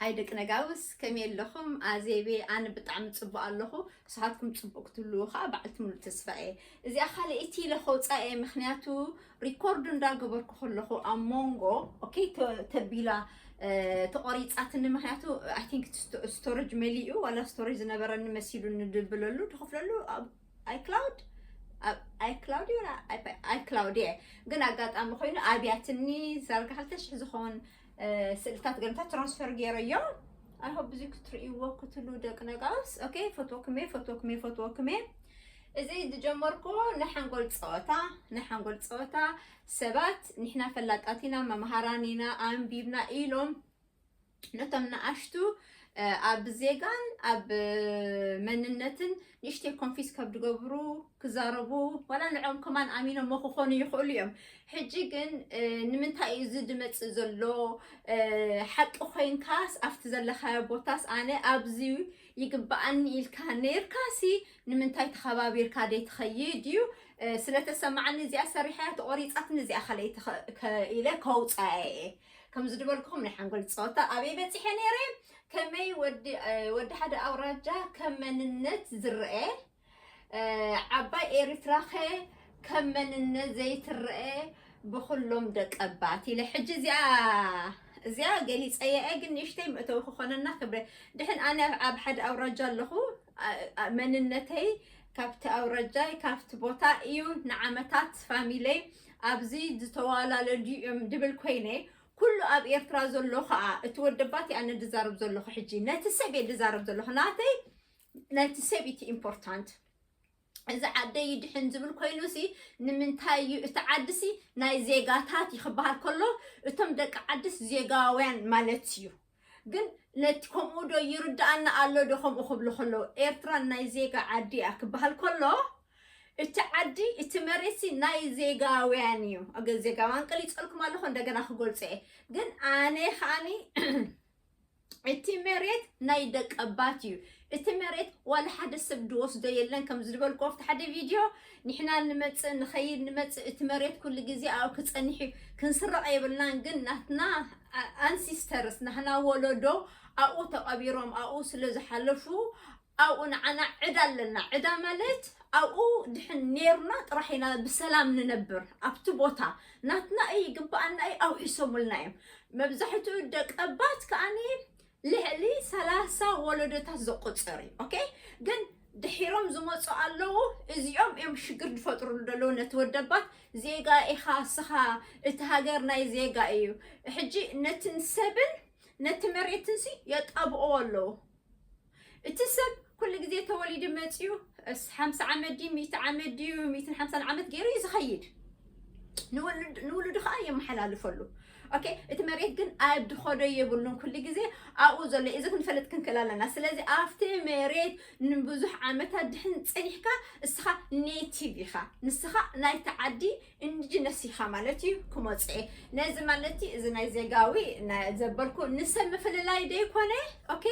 ኣይ ደቂ ነጋውስ፣ ከመይ ኣለኹም? ኣዜቤ፣ ኣነ ብጣዕሚ ጽቡቕ ኣለኹ። ንስኻትኩም ጽቡቕ ክትህልዉ ኸኣ በዓልቲ ሙሉእ ተስፋ እየ። እዚኣ ካልኣይቲ ኢለ ከውጻእ እየ፣ ምኽንያቱ ሪኮርድ እንዳገበርኩ ከለኹ ኣብ መንጎ፣ ኦኬ፣ ተ-፣ ተቢላ፣ እ፣ ተቖሪጻትኒ። ምኽንያቱ፣ I think ስቶ-፣ ስቶሬጅ መሊኡ፣ ዋላ ስቶሬጅ ዝነበረኒ መሲሉኒ ድብለሉ፣ ድኸፍለሉ ኣብ ኣይክላውድ፣ ኣብ ኣይክላውድ እዩ፣ ወላ ኣይፓ-፣ ኣይክላውድ እየ። ግን ኣጋጣሚ ኮይኑ ኣብያትኒ፣ ዛርጋ ክልተ ሽሕ ዝኸውን፣ እ፣ ስእልታት ገለታት ትራንስፈር ገይረዮ። I hope ብዙ ክትርእይዎ ክትሉ ደቂ ነጋውስ። ኦኬ፣ ፈትወኩም እየ፣ ፈትወኩም እየ፣ ፈትወኩም እየ። እዚ ዝጀመርኩ ናይ ሓንጎል ጸወታ፣ ናይ ሓንጎል ጸወታ፣ ሰባት ንሕና ፈላጣት ኢና፣ መምሃራን ኢና፣ ኣንቢብና ኢሎም ነቶም ንኣሽቱ፣ እ፣ ኣብ ዜጋን ኣብ መንነትን ንእሽተይ ኮንፊዝ ካብ ድገብሩ ክዛረቡ፣ ዋላ ንዕኦም ከማን ኣሚኖሞ ክኾኑ ይኽእሉ እዮም። ሕጂ ግን፣ እ፣ ንምንታይ እዩ እዚ ድመጽእ ዘሎ? እ፣ ሓቂ ኮይንካስ ኣብቲ ዘለኻዮ ቦታስ ኣነ ኣብዚ ይግብኣኒ ኢልካ ነይርካሲ ንምንታይ ተኸባቢርካ ደይትኸይድ እዩ? እ፣ ስለተሰማዓኒ እዚኣ ሰሪሐያ ተቖሪጻትኒ፣ እዚኣ ካልኣይቲ ከ-፣ ከ-፣ ኢለ ከውጻያ እየ። ከምዚ ዝበልኩኹም ናይ ሓንጎል ጸወታ ኣበይ በጺሐ ነይረ? ከመይ ወዲ፣ እ፣ ወዲ ሓደ ኣውራጃ ከም መንነት ዝረአ፣ እ፣ ዓባይ ኤሪትራኸ ከም መንነት ዘይትረአ ብኹሎም ደቀባት ኢለ። ሕጂ እዚኣ፣ እዚኣ ገሊጸያ እየ፣ ግን ንእሽተይ መእተዊ ክኾነና ክብረ። ድሕን ኣነ ኣብ፣ ኣብ ሓደ ኣውራጃ ኣለኹ። ኣ-፣ ኣ-፣ መንነተይ ካብቲ ኣውራጃይ፣ ካብቲ ቦታ እዩ ንዓመታት ፋሚለይ ኣብዚ ዝተዋላለዱ እዮም ድብል ኮይነ፣ ኩሉ ኣብ ኤርትራ ዘሎ ኸኣ እቲ ወደባት እየ ኣነ ድዛረብ ዘለኹ። ሕጂ ነቲ ሰብ እየ ድዛረብ ዘለኹ። ናተይ፣ ነቲ ሰብ እቲ ኢምፖርታንት። እዚ ዓደይ ድሕን ዝብል ኮይኑሲ ንምንታይ እዩ? እቲ ዓድሲ ናይ ዜጋታት እዩ ክበሃል ከሎ፣ እቶም ደቂ ዓድስ ዜጋውያን ማለት እዩ። ግን ነቲ ከምኡ ዶ ይርድኣና ኣሎ ዶ? ከምኡ ክብሉ ከለዉ፣ ኤርትራ ናይ ዜጋ ዓዲ እያ ክበሃል ከሎ፣ እቲ ዓዲ፣ እቲ መሬትሲ ናይ ዜጋውያን እዩ። ኣገ ዜጋውያን ቀሊጸልኩም ኣለኹ፣ እንደገና ክገልጾ እየ። ግን ኣነ ከኣኒ እቲ መሬት ናይ ደቀባት እዩ። እቲ መሬት ዋላ ሓደ ሰብ ድወስዶ የለን። ከም ዝበልኩ ኣብቲ ሓደ ቪድዮ፣ ንሕና ንመጽእ፣ ንኸይድ፣ ንመጽእ፣ እቲ መሬት ኩሉ ግዜ ኣብኡ ክጸንሕ እዩ። ክንስረቕ የብልናን፣ ግን ናትና ኣ-፣ ኣንሲስተርስ፣ ናህና ወለዶ ኣብኡ ተቐቢሮም፣ ኣብኡ ስለ ዝሓለፉ፣ ኣብኡ ንዓና ዕዳ ኣለና። ዕዳ ማለት ኣብኡ ድሕን ኔርና ጥራሕ ኢና ብሰላም ንነብር። ኣብቲ ቦታ ናትና እዩ፣ ይግብኣና እዩ፣ ኣውሒሶምልና እዮም። መብዛሕትኡ ደቀባት ከኣኒ ልዕሊ ሰላሳ ወለዶታት ዘቆጸር እዩ። ኦኬ? ግን ድሒሮም ዝመጹ ኣለዉ። እዚኦም እዮም ሽግር ዝፈጥሩሉ ዘለዉ ነቲ ወደባት። ዜጋ ኢኻ እስኻ፣ እቲ ሃገር ናይ ዜጋ እዩ። ሕጂ ነትን ሰብን ነቲ መሬትንሲ የጣብኦ ኣለዉ። እቲ ሰብ ኩሉ ግዜ ተወሊዱ መጽዩ፣ እስ-፣ ሓምሳ ዓመት ድዩ፣ ሚእቲ ዓመት ድዩ፣ ሚእትን ሓምሳን ዓመት ገይሩ እዩ ዝኸይድ። ንውሉድ-፣ ንውሉዱ ኸኣ የመሓላልፈሉ። ኦኬ፣ እቲ መሬት ግን ኣብ ድኸዶ የብሉን። ኩሉ ግዜ ኣብኡ ዘሎ፣ እዚ ክንፈልጥ ክንክእል ኣለና። ስለዚ ኣብቲ መሬት ንብዙሕ ዓመታት ድሕን ጸኒሕካ፣ እስኻ ኔቲቭ ኢኻ። ንስኻ ናይቲ ዓዲ ኢንዲጅነስ ኢኻ ማለት እዩ። ክመጽእ፣ ነዚ ማለት እዩ፣ እዚ ናይ ዜጋዊ፣ ናይ ዘበልኩ፣ ንሰብ ምፍልላይ ደይኮነ። ኦኬ፣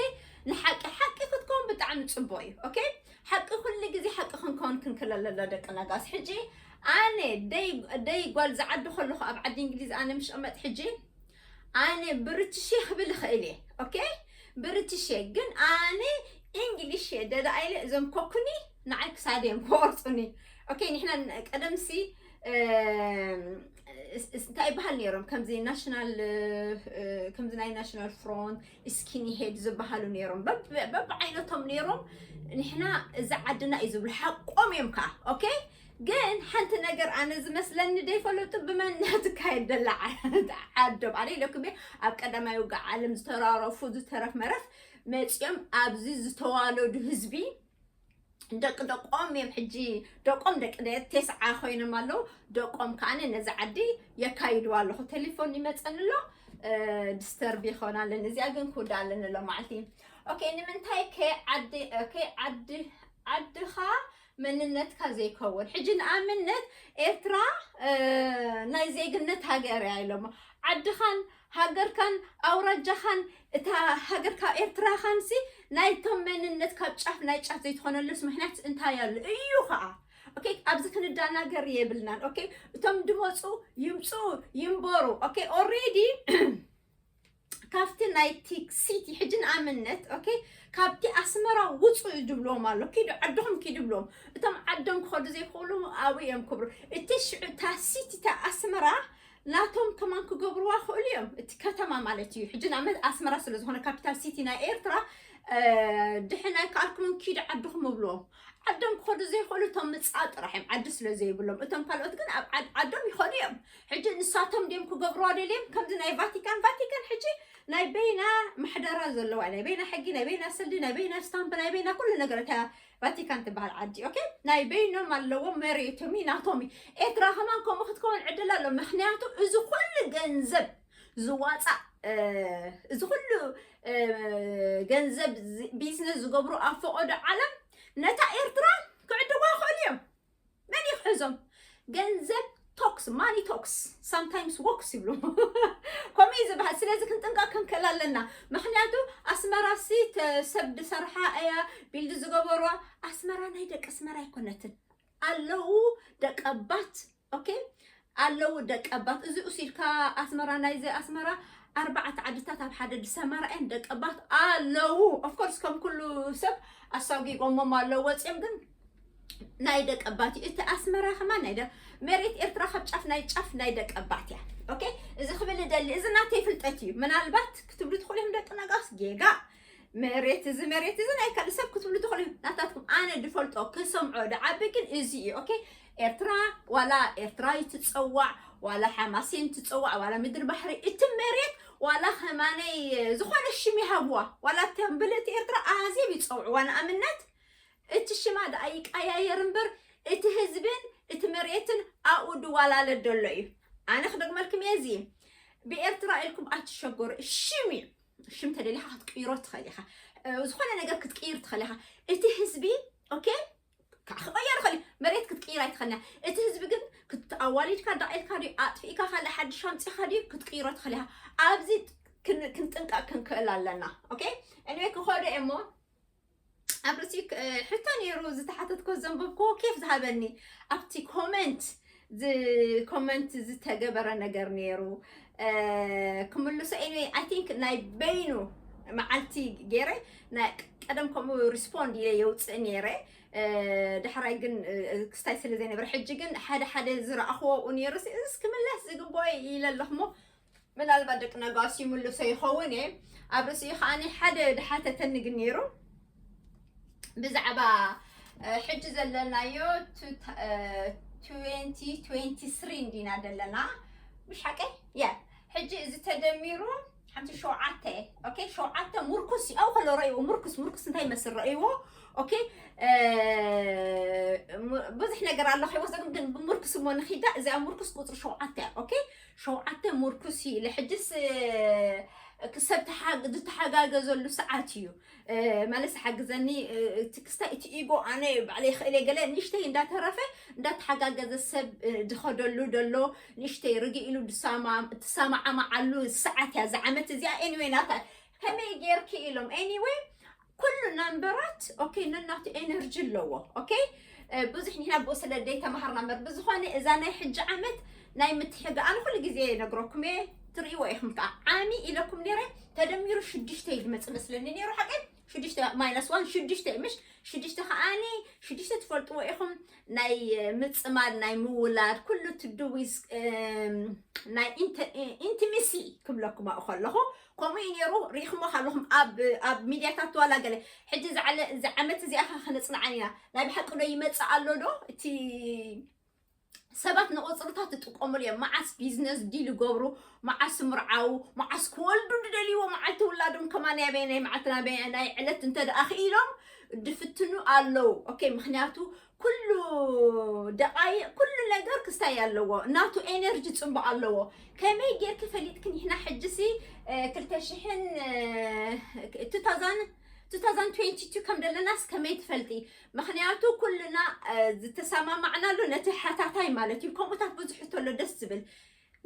ንሓቂ ሓቂ ክትከውን ብጣዕሚ ጽቡቕ እዩ። ኦኬ፣ ሓቂ ኩሉ ግዜ ሓቂ ክንከውን ክንክእል ኣለና ደቂ ነጋስ። ሕጂ ኣነ ደይ፣ ደይ ጓል ዝዓዲ ከለኹ ኣብ ዓዲ እንግሊዝ ኣነ ምሽ እቐመጥ፣ ሕጂ ኣነ ብርትሽ እየ ክብል እኽእል እየ። ኦኬ፣ ብርትሽ እየ፣ ግን ኣነ እንግሊሽ እየ ደዳ ኢለ፣ እዞም ኮኩኒ ንዓይ ክሳደይ እዮም ክቆርጹኒ። ኦኬ፣ ንሕና ን-፣ ቀደምሲ፣ እም፣ እስ-፣ እስ-፣ እንታይ ይበሃል ነይሮም? ከምዚ ናሽናል፣ እ፣ ከምዚ ናይ ናሽናል ፍሮንት፣ ስኪኒ ሄድ ዝበሃሉ ነይሮም። በብ-፣ በብዓይነቶም ነይሮም። ንሕና እዚ ዓድና እዩ ዝብሉ፣ ሓቆም እዮም ከዓ። ኦኬ፣ ግን ሓንቲ ነገር ኣነ ዝመስለኒ ደይፈለጡ ብመን ትካየድ ደላ ዓ-፣ ዓዶም። ኣነ ኢለኩም እየ፣ ኣብ ቀዳማይ ውግእ ዓለም ዝተራረፉ፣ ዝተረፍ መረፍ መጺኦም ኣብዚ ዝተዋለዱ ህዝቢ፣ ደቂ ደቆም እዮም። ሕጂ ደቆም ደቂ ደ-፣ ቴስዓ ኮይኖም ኣለዉ። ደቆም ከኣነ ነዚ ዓዲ የካይድዋ ኣለኹ። ቴሌፎን ይመጸኒ ኣሎ፣ እ፣ ዲስተርብ ይኾን ኣለኒ። እዚኣ ግን ክውዳእ ኣለኒ ሎማዓልቲ። ኦኬ፣ ንምንታይ ከ ዓዲ፣ ኦኬ፣ ዓዲ፣ ዓድኻ መንነትካ ዘይከውን? ሕጂ ንኣብነት ኤርትራ፣ እ፣ ናይ ዜግነት ሃገር እያ ኢሎሞ። ዓድኻን ሃገርካን ኣውራጃኻን እታ ሃገርካ ኤርትራኻንሲ ናይቶም መንነት ካብ ጫፍ ናይ ጫፍ ዘይትኾነሉስ ምኽንያት እንታይ ኣሎ እዩ ኸዓ? ኦኬ፣ ኣብዚ ክንዳናገር የብልናን። ኦኬ፣ እቶም ድመጹ ይምጹ ይንበሩ። ኦኬ፣ ኦሬዲ ካብቲ ናይቲ ሲቲ ሕጂ ንኣብነት okay ካብቲ ኣስመራ ውፁ ድብሎም ኣሎ ኪዱ ዓድኹም ኪዱ ብሎም እቶም ዓዶም ክኸዱ ዘይክእሉ ኣብኡ እዮም ክብሩ እቲ ሽዑ እታ ሲቲ እታ ኣስመራ ናቶም ከማን ክገብርዋ ክእሉ እዮም እቲ ከተማ ማለት እዩ ሕጂ ንኣብነት ኣስመራ ስለ ዝኾነ ካፒታል ሲቲ ናይ ኤርትራ ድሕን ኣይከኣልኩምን ኪዱ ዓድኹም እብልዎም ዓዶም ክኸዱ ዘይኽእሉ እቶም ምፃእ ጥራሕ እዮም ዓዲ ስለ ዘይብሎም እቶም ካልኦት ግን ኣብ ዓዶም ይኸዱ እዮም ሕጂ ንሳቶም ድዮም ክገብርዋ ደልዮም ከምዚ ናይ ቫቲካን ቫቲካን ሕጂ ናይ በይና ማሕደራ ዘለዋ ናይ በይና ሕጊ ናይ በይና ስልዲ ናይ በይና ስታምፕ ናይ በይና ኩሉ ነገር እታ ቫቲካን ትበሃል ዓዲ okay ናይ በይኖም ኣለዎም መሬቶም ናቶም ኤርትራ ከማን ከምኡ ክትከውን ዕድል ኣሎ ምክንያቱ እዚ ኩሉ ገንዘብ ዝዋፃእ እዚ ኩሉ ገንዘብ ቢዝነስ ዝገብሩ ኣብ ፈቐዶ ዓለም ነታ ኤርትራ ክዕድዋ ይኽእሉ እዮም መን ይኽሕዞም ገንዘብ talks money talks sometimes walks ይብሉ ከምኡ እዩ ዝበሃል ስለዚ ክንጥንቀቅ ክንክእል ኣለና ምክንያቱ ኣስመራ ሲ ሰብ ዝሰርሓ እያ ቢልድ ዝገበርዋ ኣስመራ ናይ ደቂ ኣስመራ ኣይኮነትን ኣለዉ ደቀባት okay ኣለዉ ደቀባት እዚ ኡሲድካ ኣስመራ ናይዚ ኣስመራ ኣርባዕተ ዓድታት ኣብ ሓደ ዝሰማራ እየን ደቀባት ኣለዉ of course ከም ኩሉ ሰብ ኣሳጊጎሞም ኣለዉ ወፂኦም ግን ናይ ደቀባት እዩ እቲ ኣስመራ ከማ ናይ መሬት ኤርትራ ካብ ጫፍ ናይ ጫፍ ናይ ደቀባት እያ okay እዚ ክብል ደሊ እዚ ናተይ ፍልጠት እዩ ምናልባት ክትብሉ ትኽእሉ እዮም ደቂ ነጋስ ጌጋ መሬት እዚ መሬት እዚ ናይ ካልእ ሰብ ክትብሉ ትኽእሉ ናታትኩም ኣነ ድፈልጦ ክሰምዖ ድዓቢ ግን እዚ እዩ okay ኤርትራ ዋላ ኤርትራ ይትፀዋዕ ዋላ ሓማሴን ትፀዋዕ ዋላ ምድሪ ባሕሪ እቲ መሬት ዋላ ከማነይ ዝኾነ ሽም ይሃብዋ ዋላ ተንብልእቲ ኤርትራ ኣዜብ ይፀውዕዋ ንኣብነት እቲ ሽማ ደኣ ይቀያየር እምበር እቲ ህዝብን እቲ መሬትን ኣብኡ ድዋላለ ደሎ እዩ ኣነ ክደግመልኩም እየ እዚ ብኤርትራ ኢልኩም ኣትሸገሩ ሽም እዩ ሽም ተደሊኻ ክትቅይሮ ትኽእል ኢኻ ዝኾነ ነገር ክትቅይር ትኽእል ኢኻ እቲ ህዝቢ okay ክቕየር ይኽእል መሬት ክትቅይር ኣይትኽእልና እቲ ህዝቢ ግን ኣዋሊድካ ዳቒልካ ድዩ ኣጥፊእካ ካልእ ሓድሽ ኣምፂኻ ድዩ ክትቅይሮ ትኽእል ኢኻ ኣብዚ ክንጥንቀቅ ክንክእል ኣለና okay እኔ ክኸዶ እሞ ኣብ ርእሲ ሕቶ ነይሩ ዝተሓተትኮ ዘንበብኮ ኬፍ ዝሃበኒ ኣብቲ ኮመንት ኮመንት ዝተገበረ ነገር ነይሩ ክምልሶ anyway I think ናይ በይኑ መዓልቲ ገይረ ቀደም ከምኡ ሪስፖንድ ኢለ የውፅእ ነይረ ዳሕራይ ግን ክስታይ ስለ ዘይነበረ ሕጂ ግን ሓደ ሓደ ዝረኣኽዎ ኣብኡ ነይሩ እስ ክምለስ ዝግብኦ ኢለ ኣለኹሞ ምናልባት ደቂ ነጋሲ ይምልሶ ይኸውን እየ ኣብ ርእሲኡ ከዓ ሓደ ድሓተተኒ ግን ነይሩ ብዛዕባ ሕጂ ዘለናዮ twenty twenty-three እንዲና ዘለና ምሽ ሓቀይ ያ ሕጂ እዚ ተደሚሩ ሓንቲ ሸውዓተ okay ሸውዓተ ሙርኩስ እዩ ከሎ ረእይዎ ሙርኩስ ሙርኩስ እንታይ ይመስል ረእይዎ okay ብዙሕ ነገር ኣሎ ከይወሰድኩም ግን ብምርኩስ እሞ ንኺዳ እዚኣ ሙርኩስ ቁፅሪ ሸውዓተ እያ okay ሸውዓተ ሙርኩስ ኢለ ሕጅስ ክሰብ ዝተሓጋገዘሉ ሰዓት እዩ ማለት ሓግዘኒ እቲ ክስታይ እቲ ኢጎ ኣነ ባዕለ ይኽእል ገለ ንእሽተይ እንዳተረፈ እንዳተሓጋገዘ ሰብ ዝኸደሉ ደሎ ንእሽተይ ርግ ኢሉ ዝሰማማዓሉ ሰዓት እያ ዝዓመት እዚኣ anyway ናታ ከመይ ጌርኪ ኢሎም anyway ኩሉ ናምበራት okay ነናቱ ኤነርጂ ኣለዎ okay ብዙሕ ንሕና ብኡ ስለ ደይ ተማሃርና እምበር ብዝኾነ እዛ ናይ ሕጂ ዓመት ናይ ምትሕግኣን ኩሉ ግዜ ነግረኩም እየ ትርእይዎ ኢኹም ከዓ ዓሚ ኢለኩም ነይረ ተደሚሩ ሽዱሽተ እዩ ዝመፅእ መስለኒ ነይሩ ሓቀይ ሽዱሽተ ማይነስ ዋን ሽዱሽተ ምሽ ሽዱሽተ ከዓኒ ሽዱሽተ ትፈልጥዎ ኢኹም ናይ ምፅማድ ናይ ምውላድ ኩሉ ትድዊዝ ናይ ኢንቲሚሲ ክብለኩም ኣብኡ ከለኹ ከምኡ እዩ ነይሩ ሪኢኹሞ ካለኹም ኣብ ኣብ ሚድያታት ዋላ ገለ ሕጂ ዝዓመት እዚኣ ከ ክነፅንዓን ኢና ናይ ብሓቂ ዶ ይመፅእ ኣሎ ዶ እቲ ሰባት ንቁፅርታት ይጥቀምሉ እዮም መዓስ ቢዝነስ ዲል ይገብሩ መዓስ ምርዓው መዓስ ክወልዱ ዝደልይዎ መዓልቲ ውላዶም ከማን ኣበየናይ መዓልቲ ናበየናይ ዕለት እንተ ደኣ ክኢሎም ድፍትኑ ኣለዉ okay ምክንያቱ ኩሉ ደቃይቅ ኩሉ ነገር ክስታይ ኣለዎ ናቱ ኤነርጂ ፅቡቅ ኣለዎ ከመይ ጌርኪ ፈሊጥኪ ንሕና ሕጅሲ ክልተ ሽሕን two thousand twenty two ከም ዘለናስ ከመይ ትፈልጢ ምክንያቱ ኩልና ዝተሰማማዕናሉ ነቲ ሓታታይ ማለት እዩ ከምኡታት ብዙሕ ተሎ ደስ ዝብል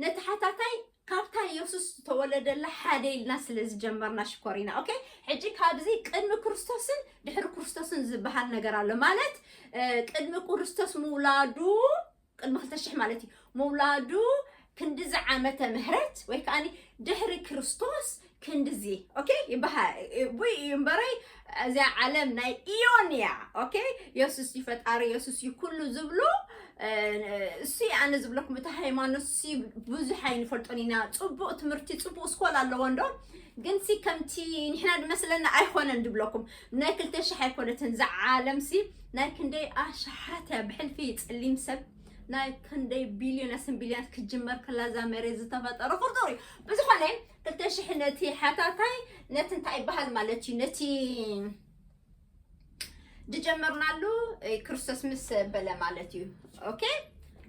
ነቲ ሓታታይ ካብታ የሱስ ዝተወለደላ ሓደ ኢልና ስለ ዝጀመርና ሽኮሪና okay ሕጂ ካብዚ ቅድሚ ክርስቶስን ድሕሪ ክርስቶስን ዝበሃል ነገር ኣሎ ማለት ቅድሚ ክርስቶስ ምውላዱ ቅድሚ ክልተ ሽሕ ማለት እዩ ምውላዱ ክንድዚ ዓመተ ምህረት ወይ ከዓ ድሕሪ ክርስቶስ ክንድዚ okay ይበሃል። ብይ እዩ እምበረይ፣ እዚኣ ዓለም ናይ ኢዮን እያ። Okay፣ የሱስ እዩ ፈጣሪ፣ የሱስ እዩ ኩሉ ዝብሉ፣ እ፣ እሱ እዩ ኣነ ዝብለኩም። እቲ ሃይማኖት ሲ ብዙሕ ኣይንፈልጦን ኢና። ጽቡቕ ትምህርቲ፣ ጽቡቕ ስኮል ኣለዎ እንዶ፣ ግን ሲ ከምቲ ንሕና ዝመስለና ኣይኮነን ዝብለኩም። ናይ ክልተ ሽሕ ኣይኮነትን። እዛ ዓለም ሲ ናይ ክንደይ ኣሽሓት እያ ብሕልፊ ጸሊም ሰብ፣ ናይ ክንደይ ቢልዮናትን ቢልዮናት ክትጅመር ከላ እዛ መሬት ዝተፈጠረ ፍርጡር እዩ። ብዝኾነ ክልተ ሽሕ ነቲ ሓታታይ፣ ነቲ እንታይ ይበሃል ማለት እዩ፣ ነቲ ዝጀመርናሉ፣ እ፣ ክርስቶስ ምስ በለ ማለት እዩ። Okay፣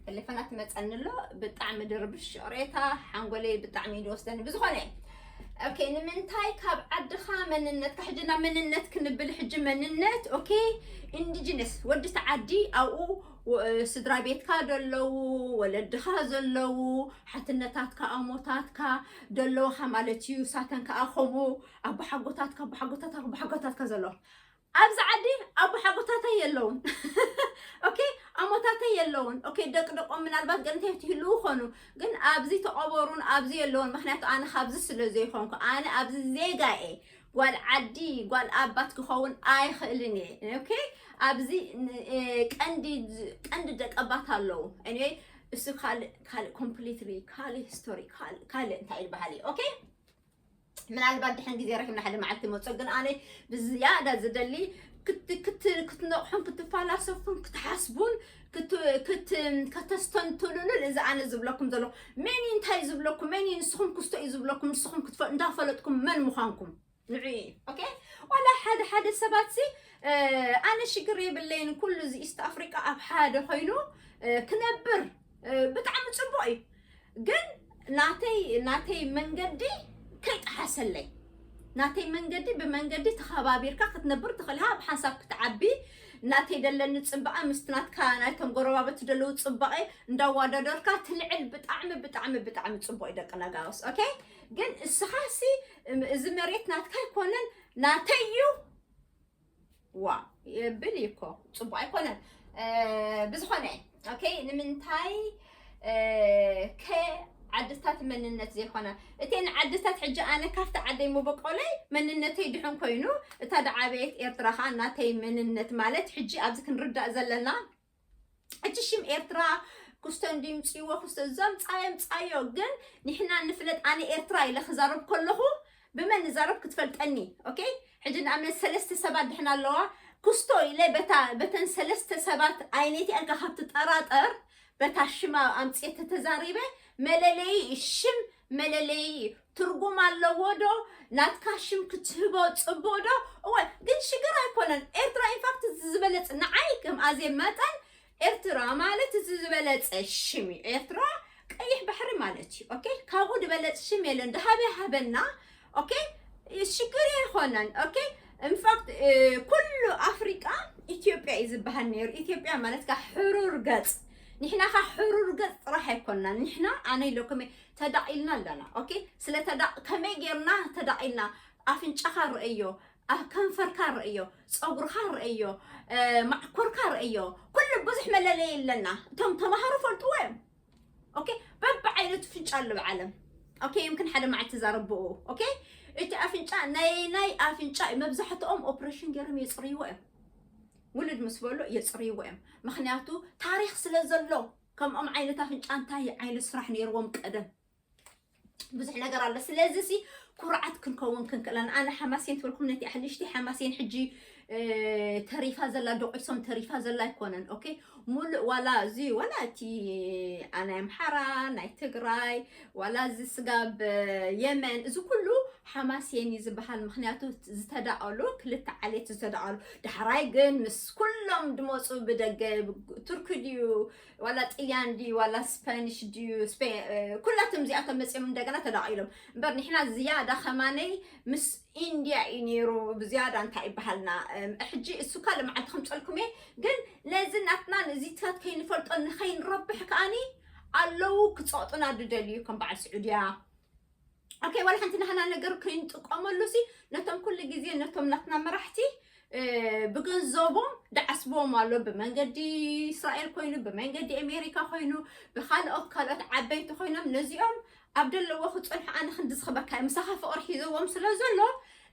ቴሌፎናት መጸኒ ኣሎ። ብጣዕሚ ድርብሽ ቅሬታ ሓንጎለይ ብጣዕሚ እዩ ዝወስደኒ። ብዝኾነ okay፣ ንምንታይ ካብ ዓድኻ መንነትካ፣ ሕጂ ናብ መንነት ክንብል፣ ሕጂ መንነት okay፣ ኢንዲጂነስ ወዲ እቲ ዓዲ ኣብኡ ወ-፣ ስድራ ቤትካ ደለዉ፣ ወለድኻ ዘለዉ፣ ሓትነታትካ፣ ኣሞታትካ ደለዉኻ ማለት እዩ። ሳተን ከኣ ከምኡ ኣቦሓጎታትካ፣ ኣቦሓጎታትካ፣ ኣቦሓጎታትካ ዘለዉ ኣብዚ ዓዲ ኣቦሓጎታተይ የለውን። Okay፣ ኣሞታተይ የለውን። Okay፣ ደቂ ደቆም ምናልባት ገንተይ ትህልዉ ኾኑ፣ ግን ኣብዚ ተቐበሩን ኣብዚ የለውን። ምኽንያቱ ኣነ ካብዚ ስለ ዘይኮንኩ፣ ኣነ ኣብዚ ዜጋ እየ። ጓል ዓዲ፣ ጓል ኣባት ክኸውን ኣይኽእልን እየ። Okay፣ ኣብዚ ን-፣ እ፣ ቀንዲ፣ ቀንዲ ደቀባት ኣለዉ። Anyway፣ እሱ ካልእ፣ ካልእ completely ካልእ ሂስቶሪ፣ ካልእ፣ ካልእ እንታይ ይበሃል እዩ። Okay፣ ምናልባት ድሕን ግዜ ረኪብና ሓደ መዓልቲ መጾ፣ ግን ኣነ ብዝያዳ ዝደሊ ክት-፣ ክት-፣ ክትነቕሑን ክትፈላሰፉን ክትሓስቡን ክት-፣ ክት-፣ ከተስተንትኑሉ እዚ ኣነ ዝብለኩም ዘለኹ። መን እዩ እንታይ ዝብለኩም? መን እዩ ንስኹም ክስቶ እዩ ዝብለኩም? ንስኹም ክትፈ-፣ እንዳፈለጥኩም መን ምዃንኩም ንዑ እዩ። Okay፣ ዋላ ሓደ ሓደ ሰባት ሲ፣ እ፣ ኣነ ሽግር የብለይን፣ ኩሉ እዚ ኢስት ኣፍሪቃ ኣብ ሓደ ኮይኑ፣ እ፣ ክነብር፣ እ፣ ብጣዕሚ ጽቡቕ እዩ። ግን ናተይ፣ ናተይ መንገዲ ከይጠሓሰለይ፣ ናተይ መንገዲ ብመንገዲ ተኸባቢርካ ክትነብር ትኽእል ኢኻ፣ ብሓንሳብ ክትዓቢ፣ ናተይ ደለኒ ጽባቐ ምስቲ ናትካ ናይቶም ጎረባብቲ ደለዉ ጽባቐ እንዳዋዳደርካ ትልዕል። ብጣዕሚ፣ ብጣዕሚ፣ ብጣዕሚ ጽቡቕ እዩ ደቂ ነጋውስ። Okay፣ ግን እስኻ ሲ፣ እም፣ እዚ መሬት ናትካ ኣይኮነን፣ ናተይ እዩ። ዋ፣ የብል እዩ እኮ፣ ጽቡቕ ኣይኮነን። እ፣ ብዝኾነ፣ okay፣ ንምንታይ፣ እ፣ ከ ዓድታት መንነት ዘይኮና? እተን ዓድታት ሕጂ ኣነ ካብቲ ዓደይ መበቆለይ መንነተይ ድሕን ኮይኑ፣ እታ ደዓበየት ኤርትራ ኸኣ ናተይ መንነት ማለት ሕጂ ኣብዚ ክንርዳእ ዘለና፣ እቲ ሽም ኤርትራ ክስቶ እንዲ ምጽእዎ፣ ክስቶ ዘምጻዮ ምጻዮ፣ ግን ንሕና ንፍለጥ። ኣነ ኤርትራ ኢለ ክዛረብ ከለኹ ብመን ንዛረብ ክትፈልጠኒ። Okay፣ ሕጂ ንኣብነት ሰለስተ ሰባት ድሕና ኣለዋ፣ ክስቶ ኢለ በታ፣ በተን ሰለስተ ሰባት ኣይነቲ ኣልካ ካብ ትጠራጠር፣ በታ ሽማ ኣምጽኤ ተተዛሪበ፣ መለለዪ ሽም፣ መለለዪ ትርጉም ኣለዎ ዶ? ናትካ ሽም ክትህቦ ጽቡቕ ዶ? እወ፣ ግን ሽግር ኣይኮነን። ኤርትራ ኢንፋክት ዝበለጽ ንዓይ ከም ኣዜብ መጠን ኤርትራ ማለት እቲ ዝበለጸ ሽም እዩ። ኤርትራ ቀይሕ ባሕሪ ማለት እዩ። Okay፣ ካብኡ ዝበለጽ ሽም የለን። ድሃበ ሃበና። Okay፣ ሽግር ኣይኮነን። Okay፣ ኢንፋክት፣ እ፣ ኩሉ ኣፍሪቃ ኢትዮጵያ እዩ ዝበሃል ነይሩ። ኢትዮጵያ ማለት ከ ሕሩር ገጽ። ንሕና ከ ሕሩር ገጽ ጥራሕ ኣይኮንና። ንሕና ኣነ ኢለኩም እየ፣ ተዳቒልና ኣለና። Okay፣ ስለ ተዳ-፣ ከመይ ጌርና ተዳቒልና? ኣፍንጫኻ ርእዮ፣ ኣ-፣ ከንፈርካ ርእዮ፣ ጸጉርካ ርእዮ፣ እ፣ ማዕኮርካ ርእዮ። ኩሉ ብዙሕ መለለዪ ኣለና። እቶም ተማሃሮ ፈልጥዎ እዮም። Okay፣ በብዓይነቱ ፍንጫ ኣሎ ብዓለም። Okay፣ ይምክን ሓደ መዓልቲ ዛረብኡ። Okay፣ እቲ ኣፍንጫ ናይ፣ ናይ ኣፍንጫ እዩ። መብዛሕትኦም ኦፕሬሽን ገይሮም የጽርይዎ እዮም። ውልድ ምስ በሉ የጽርይዎ እዮም። ምኽንያቱ ታሪኽ ስለ ዘሎ፣ ከምኦም ዓይነት ኣፍንጫ እንታይ ዓይነት ስራሕ ነይርዎም ቀደም? ብዙሕ ነገር ኣሎ። ስለዚ ሲ ኩርዓት ክንከውን ክንክእለን። ኣነ ሓማሴን ትበልኩም ነቲ ኣሕልሽቲ ሓማሴን ሕጂ፣ እ፣ ተሪፋ ዘላ፣ ደቂሶም ተሪፋ ዘላ ኣይኮነን። Okay፣ ሙሉእ ዋላ እዚ፣ ዋላ እቲ ኣናይ ኣምሓራ፣ ናይ ትግራይ፣ ዋላ እዚ ስጋብ የመን፣ እዚ ኩሉ ሓማሴን እዩ ዝበሃል። ምኽንያቱ ዝተዳቐሉ፣ ክልተ ዓሌት ዝተዳቐሉ። ዳሕራይ ግን ምስ ኩሎም ድመፁ ብደገ፣ ቱርኪ ድዩ፣ ዋላ ጥልያን ድዩ፣ ዋላ ስፓኒሽ ድዩ፣ ስፔ-፣ እ፣ ኩላቶም እዚኣቶም መፅኦም እንደገና ተዳቒሎም። እምበር ንሕና ዝያዳ ከማነይ ምስ ኢንድያ እዩ ነይሩ ብዝያዳ እንታይ ይበሃልና። እም፣ ሕጂ እሱ ካልእ መዓልቲ ከምፀልኩም እየ። ግን ነዚ ናትና ንዚታት ከይንፈልጦ ንኸይንረብሕ ከኣኒ ኣለዉ ክፀቕጡና ድደልዩ ከም በዓል ስዑድያ። Okay፣ ዋላ ሓንቲ ናህና ነገር ከይንጥቀመሉ ሲ ነቶም ኩሉ ግዜ ነቶም ናትና መራሕቲ፣ እ፣ ብገንዘቦም ድዓስብዎም ኣሎ። ብመንገዲ እስራኤል ኮይኑ፣ ብመንገዲ ኣሜሪካ ኮይኑ፣ ብኻልኦት፣ ካልኦት ዓበይቲ ኮይኖም ነዚኦም ኣብ ደለዎ ክጸንሑ ኣነ ክንዲ ዝኽበካ እየ። ምሳኻ ፍቕሪ ሒዘዎም ስለ ዘሎ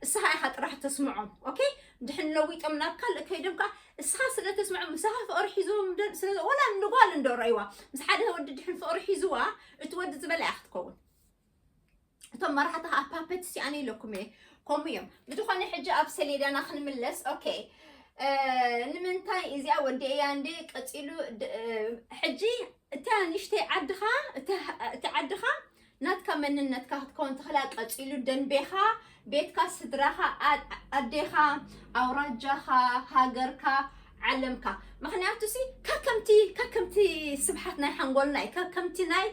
እስኻ ኢኻ ጥራሕ ተስምዖም። ኦኬ፣ ድሕን ለዊጦም ናብ ካልእ ከይዶም ከኣ እስኻ ስለ ተስምዖም ምሳኻ ፍቕሪ ሒዘዎም ደ- ስለ ወላ ንጓል እንዶ ረእይዋ ምስ ሓደ ወዲ ድሕን ፍቕሪ ሒዝዋ እቲ ወዲ ዝበላ እያ ክትከውን። እቶም መራሕቲ ከዓ ፓፐት ሲኣነ ኢለኩም እየ። ከምኡ እዮም። ብዝኾነ ሕጂ ኣብ ሰሌዳና ክንምለስ። ኦኬ፣ ንምንታይ እዚኣ ወዲኤያ እንደ ቀፂሉ ሕጂ እታ ንእሽተይ ዓድኻ እቲ ዓድኻ ናትካ መንነትካ ክትከውን ትኽእላ። ቀፂሉ ደንቤኻ፣ ቤትካ፣ ስድራኻ፣ ኣዴኻ፣ ኣውራጃኻ፣ ሃገርካ፣ ዓለምካ። ምክንያቱ ሲ ከከምቲ ከከምቲ ስብሓት ናይ ሓንጎልና እዩ፣ ከከምቲ ናይ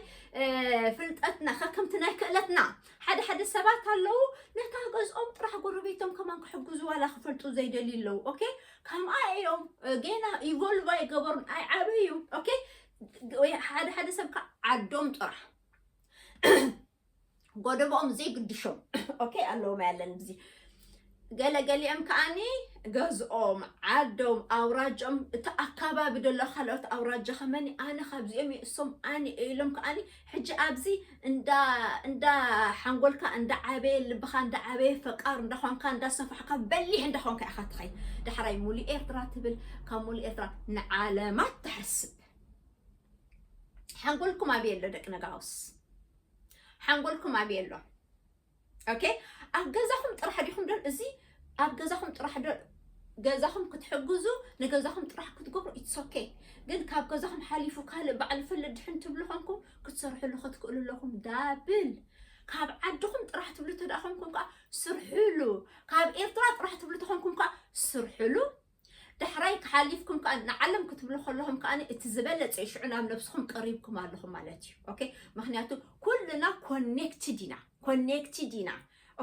ፍልጠትና፣ ከከምቲ ናይ ክእለትና። ሓደ ሓደ ሰባት ኣለዉ ነታ ገዝኦም ጥራሕ ጎረቤቶም ከማን ክሕግዙ ዋላ ክፈልጡ ዘይደልዩ ኣለዉ። ኦኬ፣ ከምኣ እዮም። ጌና ኢቮልቭ ኣይገበሩን፣ ኣይዓበዩ። ኦኬ፣ ሓደ ሓደ ሰብ ከዓ ዓዶም ጥራሕ ጎደቦኦም ዘይግድሾም ኦኬ ኣለዎም ያለን ብዚ ገለ ገሊኦም ከዓኒ ገዝኦም፣ ዓዶም፣ ኣውራጆም፣ እቲ ኣካባቢ ደሎ ካልኦት ኣውራጃ ከመኒ ኣነ ካብዚኦም እየ እሶም ኣነ እየ ኢሎም ከዓኒ ሕጂ ኣብዚ እንዳ እንዳ ሓንጎልካ እንዳ ዓበየ ልብኻ እንዳ ዓበየ ፈቃር እንዳ ኾንካ እንዳ ሰፋሕካ በሊሕ እንዳ ኾንካ ኢኻ ትኸይ ዳሕራይ ሙሉእ ኤርትራ ትብል ካብ ሙሉእ ኤርትራ ንዓለማት ትሓስብ ሓንጎልኩም ኣበየ ኣሎ ደቂ ነጋውስ ሓንጎልኩም ኣበየ ኣሎ ኦኬ ኣብ ገዛኹም ጥራሕ ዲኹም ዶ እዚ ኣብ ገዛኹም ጥራሕ ዶ ገዛኹም ክትሕግዙ ንገዛኹም ጥራሕ ክትገብሩ it's okay ግን ካብ ገዛኹም ሓሊፉ ካልእ ባዕሉ ፈለ ድሕን ትብሉ ኾንኩም ክትሰርሕሉ ክትክእሉ ኣለኹም ዳብል ካብ ዓድኹም ጥራሕ ትብሉ ተደኣ ኾንኩም ከዓ ስርሕሉ ካብ ኤርትራ ጥራሕ ትብሉ ተኾንኩም ከዓ ስርሕሉ ዳሕራይ ክሓሊፍኩም ከዓ ንዓለም ክትብሉ ከለኹም ከዓ እቲ ዝበለፀ ሽዑ ናብ ነብስኹም ቀሪብኩም ኣለኹም ማለት እዩ ኦኬ ምክንያቱ ኩልና ኮኔክትድ ኢና ኮኔክትድ ኢና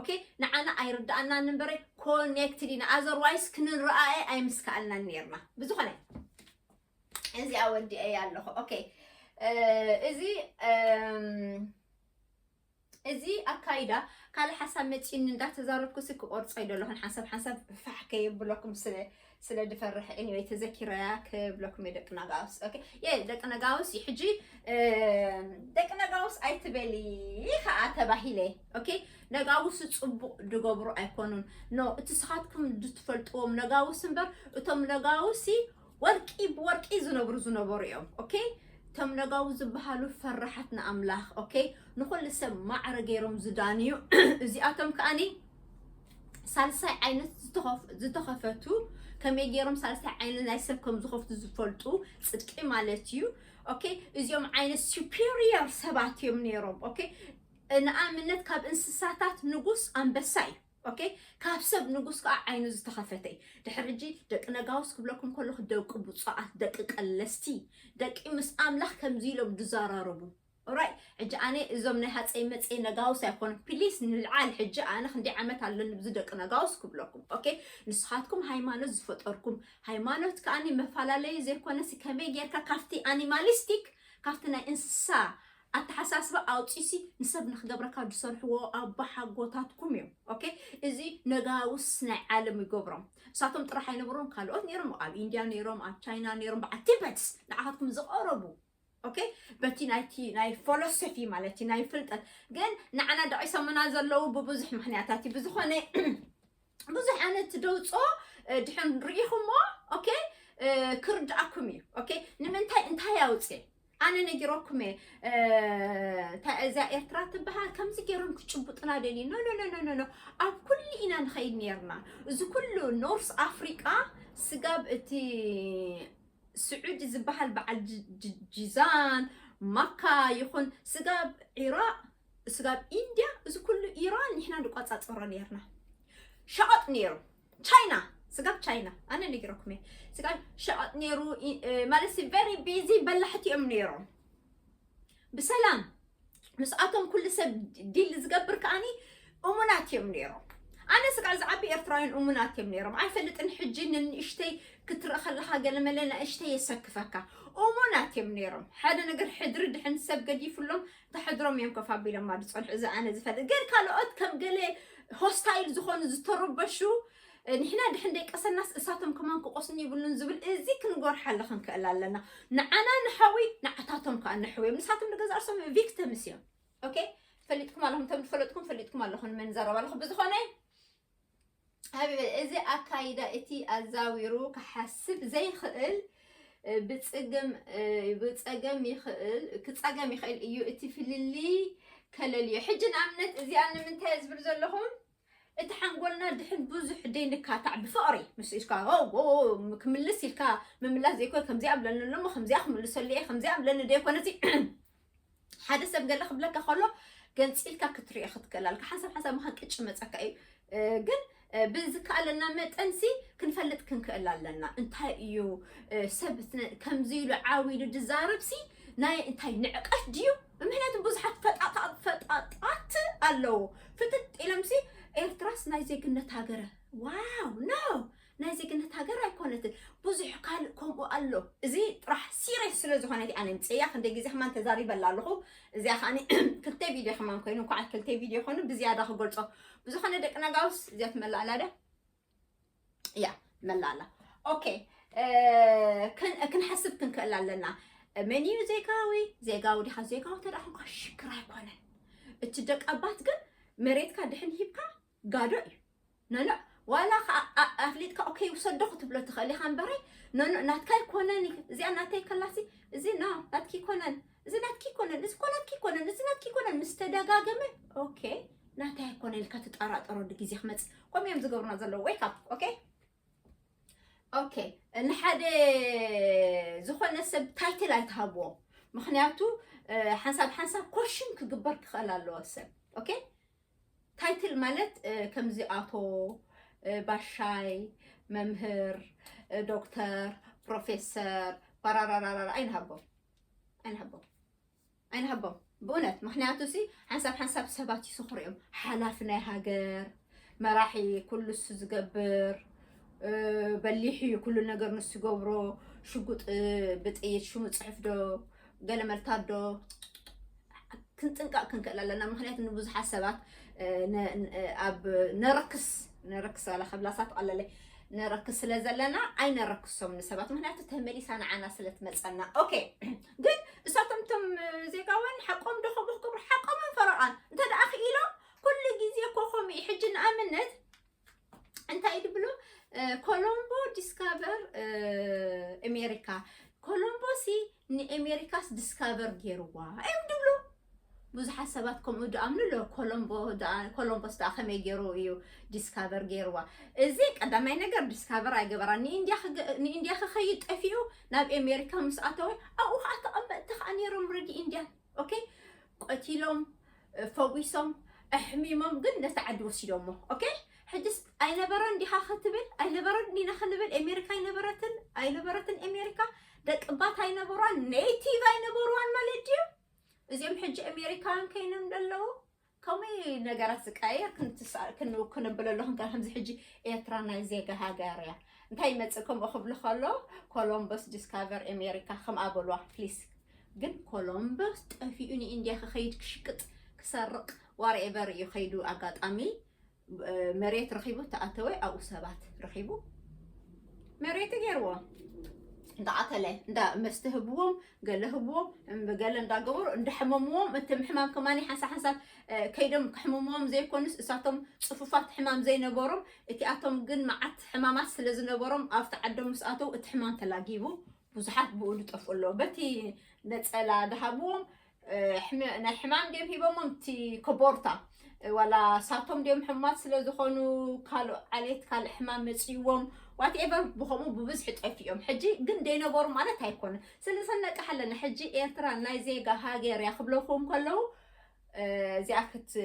ኦኬ ንዓና ኣይርዳኣናን እምበረ ኮኔክትድ ኢና ኣዘርዋይስ ክንረኣየ ኣይምስከኣልናን ነርና ብዝኾነ እዚኣ ወዲአ ኣለኹ ኦኬ እዚ እዚ ኣካይዳ ካልእ ሓሳብ መፂኒ እንዳተዛረብኩ ሲ ክቆርፆ ይደለኹን ሓንሳብ ሓንሳብ ፋሕ ከየብለኩም ስለ ስለ ድፈርሕ anyway ተዘኪረያ ክብለኩም እየ ደቂ ነጋውስ okay የ ደቂ ነጋውስ እዩ ሕጂ ደቂ ነጋውስ ኣይትበሊ ከዓ ተባሂለ okay ነጋውስ ፅቡቅ ድገብሩ ኣይኮኑን no እቲ ስኻትኩም ድትፈልጥዎም ነጋውስ እምበር እቶም ነጋውሲ ወርቂ ብወርቂ ዝነብሩ ዝነበሩ እዮም okay እቶም ነጋው ዝበሃሉ ፈራሓት ንኣምላኽ okay ንኹሉ ሰብ ማዕረ ገይሮም ዝዳንዩ እዚኣቶም ከኣኒ ሳልሳይ ዓይነት ዝተኸፈቱ ከመይ ገይሮም ሳልሳይ ዓይነት ናይ ሰብ ከም ዝኸፍቱ ዝፈልጡ ፅድቂ ማለት እዩ okay እዚኦም ዓይነት superior ሰባት እዮም ነይሮም okay ንኣብነት ካብ እንስሳታት ንጉስ ኣንበሳ እዩ okay ካብ ሰብ ንጉስ ከዓ ዓይኑ ዝተኸፈተ እዩ ድሕሪ ሕጂ ደቂ ነጋውስ ክብለኩም ከለኹ ደቂ ብፁዓት ደቂ ቀለስቲ ደቂ ምስ ኣምላኽ ከምዚ ኢሎም ድዘራረቡ ኦራይ ሕጂ ኣነ እዞም ናይ ሃፀይ መፀይ ነጋውስ ኣይኮኑ ፕሊስ ንልዓል ሕጂ ኣነ ክንደይ ዓመት ኣለኒ ብዚ ደቂ ነጋውስ ክብለኩም okay ንስኻትኩም ሃይማኖት ዝፈጠርኩም ሃይማኖት ከዓኒ መፈላለዩ ዘይኮነሲ ከመይ ጌርካ ካብቲ ኣኒማሊስቲክ ካብቲ ናይ እንስሳ ኣተሓሳስባ ኣውፂሲ ንሰብ ንክገብረካ ዝሰርሕዎ ኣባሓጎታትኩም እዮም okay እዚ ነጋውስ ናይ ዓለም ይገብሮም እሳቶም ጥራሕ ኣይነበሮም ካልኦት ነይሮም ኣብ ኢንድያ ነይሮም ኣብ ቻይና ነይሮም በዓል ቲበትስ ንዓኻትኩም ዝቐረቡ okay በቲ ናይቲ ናይ ፎሎሶፊ ማለት እዩ ናይ ፍልጠት ግን ንዓና ደቂሶምና ዘለዉ ብብዙሕ ምክንያታት እዩ ብዝኾነ ብዙሕ ዓይነት ደውፆ ድሕን ርኢኹሞ okay ክርድኣኩም እዩ okay ንምንታይ እንታይ ኣውፅእ ኣነ ነጊረኩም እየ እዛ ኤርትራ ትበሃል ከምዚ ገይሮም ክጭቡጥና ደልዩ no no no no no ኣብ ኩሉ ኢና ንኸይድ ነርና እዚ ኩሉ ኖርስ ኣፍሪቃ ስጋብ እቲ ስዑዲ ዝበሃል በዓል ጅዛን ማካ ይኹን ስጋብ ዒራቅ ስጋብ ኢንድያ እዚ ኩሉ ኢራን ንሕና ንቋፃፀሮ ነርና ሸቐጥ ነይሩ ቻይና ስጋብ ቻይና ኣነ ነጊረኩም እየ ስጋብ ሸቐጥ ነይሩ ማለት very busy በላሕቲ እዮም ነይሮም ብሰላም ምስኣቶም ኩሉ ሰብ ዲል ዝገብር ከዓኒ እሙናት እዮም ነይሮም ኣነ ስጋዕ ዝዓቢ ኤርትራውያን እሙናት እዮም ነይሮም ኣይፈልጥን ሕጂ ንንእሽተይ ክትርኢ ከለካ ገለመለ ንእሽተይ የሰክፈካ እሙናት እዮም ነይሮም ሓደ ነገር ሕድሪ ድሕን ሰብ ገዲፍሎም ተሕድሮም እዮም ከፍ ኣቢሎም ማ ዝፀንሑ እዚ ኣነ ዝፈልጥ ግን ካልኦት ከም ገለ ሆስታይል ዝኾኑ ዝተረበሹ ንሕና ድሕን ደይቀሰናስ እሳቶም ከማን ክቆስኑ ይብሉን ዝብል እዚ ክንጎርሓለ ክንክእል ኣለና ንዓና ንሓዊ ንዓታቶም ከዓ ንሕውዮም ንሳቶም ንገዛ ርሶም ቪክተምስ እዮም ኦኬ ፈሊጥኩም ኣለኹም፣ እንቶም ዝፈለጥኩም ፈሊጥኩም ኣለኹም፣ ምን ዘረባ ኣለኹ። ብዝኾነ፣ ሓቢበይ፣ እዚ ኣካይዳ እቲ ኣዛዊሩ ክሓስብ ዘይኽእል፣ እ፣ ብጽግም፣ እ፣ ብጸገም ይኽእል፣ ክጸገም ይኽእል እዩ። እቲ ፍልልይ ከለልዮ። ሕጂ ንኣብነት እዚኣ ንምንታይ እየ ዝብል ዘለኹም? እቲ ሓንጎልና ድሕን ብዙሕ ደይንካታዕ ብፍቕሪ ምስ ኢልካ፣ ኦ፣ ኦ፣ ኦ፣ ክምልስ ኢልካ ምምላስ ዘይኮነ፣ ከምዚኣ ብለኒ ኣሎ እሞ ከምዚኣ ክምልሰሉ እየ፣ ከምዚኣ ብለኒ ደይኮነ፣ እዚ ሓደ ሰብ ገለ ክብለካ ከሎ ገንፂልካ ክትሪኦ ክትክእል ኣለካ። ሓንሳብ ሓንሳብ ምዃን ቅጭ መፀካ እዩ። እ፣ ግን፣ እ፣ ብዝከኣለና መጠንሲ ክንፈልጥ ክንክእል ኣለና። እንታይ እዩ፣ እ፣ ሰብ ነ-፣ ከምዚ ኢሉ ዓው ኢሉ ድዛረብሲ ናይ እንታይ ንዕቀት ድዩ? ምክንያቱ ብዙሓት ፈጣጣ-፣ ፈጣጣት ኣለዉ። ፍጥጥ ኢሎምሲ ኤርትራስ ናይ ዜግነት ሃገረ። ዋው፣ ኖ፣ ናይ ዜግነት ሃገር ኣይኮነትን። ብዙሕ ካልእ ከምኡ ኣሎ። እዚ ጥራሕ ሲሪየስ ስለ ዝኾነ እቲ ኣነ ምፅያ ክንደይ ግዜ ከማን ተዛሪበላ ኣለኹ። እዚኣ ከዓኒ ክልተ ቪድዮ ከማን ኮይኑ፣ እንኳዕ ክልተ ቪድዮ ኮይኑ ብዝያዳ ክገልጾ። ብዝኾነ ደቂ ነጋውስ እዚኣ ትመላእ ኣላ ዶ? እያ፣ ትመላእ ኣላ። ኦኬ፣ እ፣ ክን-፣ ክንሓስብ ክንክእል ኣለና። መን እዩ ዜጋዊ? ዜጋዊ ዲኻ? ዜጋዊ እንተ ደኣ ኾንካ ሽግር ኣይኮነን። እቲ ደቂ ኣባት ግን መሬትካ ድሕን ሂብካ ጋዶ እዩ። ኖ፣ ኖ፣ ዋላ ኸ-፣ ኣ-፣ ኣፍሊጥካ ኦኬ ውሰዶ ክትብሎ ትኽእል ኢኻ እምበረይ፣ ኖ፣ ኖ፣ ናትካ ኣይኮነን፣ እዚኣ ናተይ ከላሲ፣ እዚ ኖ፣ ናትኪ ኣይኮነን፣ እዚ ናትኪ ኣይኮነን፣ እዚ እኮ ናትኪ ኣይኮነን፣ እዚ ናትኪ ኣይኮነን፣ ምስ ተደጋገመ፣ ኦኬ፣ ናተይ ኣይኮነን ኢልካ ትጠራጠረሉ ግዜ ክመጽእ። ከምኡ እዮም ዝገብሩና ዘለዉ። ዌክ ኣፕ፣ ኦኬ? ኦኬ፣ ንሓደ ዝኾነ ሰብ ታይትል ኣይትሃብዎ። ምኽንያቱ፣ እ፣ ሓንሳብ ሓንሳብ ኮሽን ክግበር ክኽእል ኣለዎ ሰብ። ኦኬ? ታይትል ማለት፣ እ፣ ከምዚ ኣቶ፣ እ፣ ባሻይ፣ መምህር፣ እ፣ ዶክተር፣ ፕሮፌሰር፣ ባራራራራ ኣይንሃቦም። ኣይንሃቦም። ኣይንሃቦም። ብእውነት፣ ምኽንያቱ ሲ ሓንሳብ ሓንሳብ ሰባት ይስኽሩ እዮም። ሓላፊ ናይ ሃገር፣ መራሒ፣ ኩሉ እሱ ዝገብር፣ እ፣ በሊሕ እዩ፣ ኩሉ ነገር ንሱ ይገብሮ፣ ሽጉጥ፣ እ፣ ብጥይት ሽሙ ጽሑፍ ዶ፣ ገለ መልታት ዶ፣ ክንጥንቀቕ ክንክእል ኣለና። ምኽንያቱ ንብዙሓት ሰባት፣ እ፣ ነ-፣ ን-፣ እ፣ ኣብ ነረክስ፣ ነረክስ ዋላ ከብላሳ ትቐለለይ፣ ነረክስ ስለ ዘለና ኣይነረክሶም ንሰባት። ምኽንያቱ ተመሊሳ ንዓና ስለ ትመጸና። ኦኬ፣ ግን እሳቶም እቶም ዜጋውያን ሓቆም ዶ ከምኡ ክገብሩ? ሓቆምን ፈረቓን። እንተ ደኣ ክኢሎም ኩሉ ግዜ እኮ ከምኡ እዩ። ሕጂ ንኣብነት እንታይ ድብሉ? እ፣ ኮሎምቦ ዲስካቨር፣ እ፣ ኣሜሪካ። ኮሎምቦ ሲ ንኣሜሪካስ ዲስካቨር ገይርዋ እዮም ድብሉ። ብዙሓት ሰባት ከምኡ ድኣምኑ ኣሎ። ኮሎምቦ ደኣ፣ ኮሎምቦስ ደኣ ከመይ ገይሩ እዩ ዲስካቨር ገይርዋ? እዚ ቀዳማይ ነገር ዲስካቨር ኣይገበራን። ንኢንድያ ክገ-፣ ንኢንድያ ክኸይድ ጠፊኡ ናብ ኣሜሪካ ምስ ኣተወ ኣብኡ ከዓ ተቐመጥቲ ከዓ ነይሮም ረዲ ኢንድያን። ኦኬ፣ ቀቲሎም፣ ፈዊሶም፣ ኣሕሚሞም ግን ነቲ ዓዲ ወሲዶሞ። ኦኬ፣ ሕጅስ ኣይነበረን ዲኻ ክትብል፣ ኣይነበረን ዲና ክንብል፣ ኣሜሪካ ኣይነበረትን፣ ኣይነበረትን ኣሜሪካ፣ ደቅባት ኣይነበሯን፣ ኔቲቭ ኣይነበርዋን ማለት ድዩ? እዚኦም ሕጂ ኣሜሪካውያን ከይኖም ዘለዉ፣ ከመይ ነገራት ዝቀየር ክንትሳ-፣ ክን-፣ ክነብለሉ ክንከ-፣ ከምዚ ሕጂ ኤርትራ ናይ ዜጋ ሃገር እያ። እንታይ ይመጽእ ከምኡ ክብሉ ከሎ፣ ኮሎምበስ ዲስካቨር ኣሜሪካ ከምኣ በልዋ፣ ፕሊስ። ግን ኮሎምበስ ጠፊኡ ንኢንድያ ክኸይድ ክሽቅጥ፣ ክሰርቕ፣ ዋትኤቨር እዩ ከይዱ። ኣጋጣሚ፣ እ፣ መሬት ረኺቡ ተኣተወ፣ ኣብኡ ሰባት ረኺቡ መሬት ገይርዎ። እንዳቐተለ፣ እንዳ መስተ ህብዎም፣ ገለ ህብዎም፣ እም-፣ ገለ እንዳገበሩ እንዳሕመምዎም፣ እቲ ምሕማም ከማኒ ሓንሳብ ሓንሳብ፣ እ፣ ከይዶም ክሕምምዎም ዘይኮኑስ፣ እሳቶም ጽፉፋት ሕማም ዘይነበሮም፣ እቲኣቶም ግን መዓት ሕማማት ስለ ዝነበሮም፣ ኣብቲ ዓዶም ምስ ኣተው እቲ ሕማም ተላጊቡ፣ ብዙሓት ብኡ ዝጠፍኡ ኣለዉ። በቲ ነጸላ ድሃብዎም፣ እ፣ ሕመ-፣ ናይ ሕማም ድዮም ሂቦሞም፣ እቲ ኮቦርታ፣ እ፣ ዋላ ሳቶም ድዮም ሕሙማት ስለ ዝኾኑ፣ ካልእ ዓሌት፣ ካልእ ሕማም መጺዎም፣ ዋትኤቨር፣ ብኸምኡ ብብዝሒ ጠፊኦም። ሕጂ ግን ደይነበሩ ማለት ኣይኮነን። ስለ ዘነቅሕ ኣለና። ሕጂ ኤርትራ ናይ ዜጋ ሃገር እያ ክብለኩም ከለዉ፣ እ፣ እዚኣ ክት-፣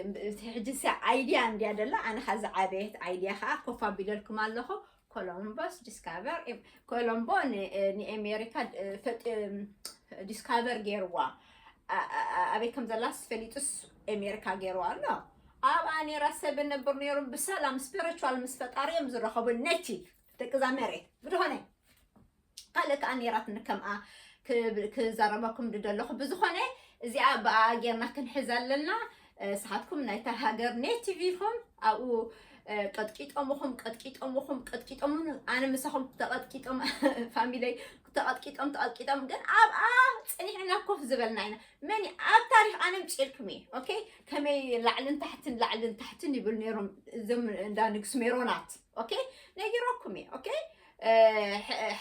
ሕጂ እዚኣ ኣይድያ እንድያ ደላ፣ ኣነ ኸኣ ዝዓበየት ኣይድያ ኸኣ ኮፍ ኣቢለልኩም ኣለኹ። ኮሎምቦስ ዲስካቨር፣ ኤም-፣ ኮሎምቦ ን-፣ እ፣ ንኤሜሪካ፣ እ፣ ፈጥ-፣ እም፣ ዲስካቨር ገይርዋ። ኣ-፣ ኣ-፣ ኣ-፣ ኣበይ ከም ዘላስ ፈሊጡስ ኤሜሪካ ገይርዋ ኣሎ። ኣብኣ ነይራ ሰብ ነብር ነይሩ ብሰላም ስፒሪቹዋል ምስ ፈጣሪኦም ዝረኸቡ ኔቲቭ ደቂ እዛ መሬት። ብድኾነ ካልእ ከኣ ኔራትኒ ከምኣ ክብ-፣ ክዛረበኩም ድደለኹ። ብዝኾነ እዚኣ ብኣ ጌርና ክንሕዝ ኣለና። እ፣ ንስኻትኩም ናይታ ሃገር ኔቲቭ ኢኹም። ኣብኡ፣ ቀጥቂጦምኹም ቀጥቂጦምኹም ቀጥቂጦምን ኣነ ምሳኹም ተቐጥቂጦም ፋሚለይ ተቐጥቂጦም ተቐጥቂጦም ግን ኣብኣ ፅኒሕና ኮፍ ዝበልና ኢና። መን ኣብ ታሪኽ ኣነ ምፅልኩም እየ። ኦኬ፣ ከመይ ላዕልን ታሕትን ላዕልን ታሕትን ይብል ነይሮም እዞም እንዳ ንግስ ሜሮናት። ኦኬ፣ ነጊረኩም እየ። ኦኬ፣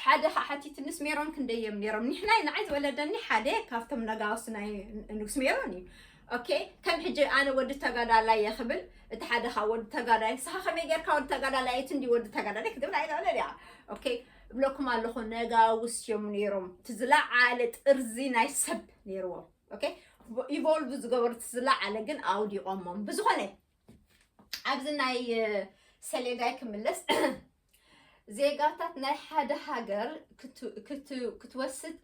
ሓደ ሓቲትንስ ሜሮን ክንደዮም ነይሮም። ንሕና ንዓይ ዝወለደኒ ሓደ ካብቶም ነጋውስ ናይ ንጉስ ሜሮን እዩ። ኦኬ፣ ከም ሕጂ ኣነ ወዲ ተጋዳላይ እየ ክብል እቲ ሓደ ካብ ወዲ ተጋዳላይ ንስኻ ከመይ ጌርካ ወዲ ተጋዳላይ እቲ እንዲ ወዲ ተጋዳላይ ክትብል ኣይትኽእልን እያ። ኦኬ፣ እብለኩም ኣለኹ ነጋውስ እዮም ነይሮም። እቲ ዝለዓለ ጥርዚ ናይ ሰብ ነይርዎም። ኦኬ፣ ኢቮልቭ ዝገበሩ እቲ ዝለዓለ ግን ኣውዲቖሞም። ብዝኾነ ኣብዚ ናይ ሰሌዳይ ክምለስ ዜጋታት ናይ ሓደ ሃገር ክትወስድ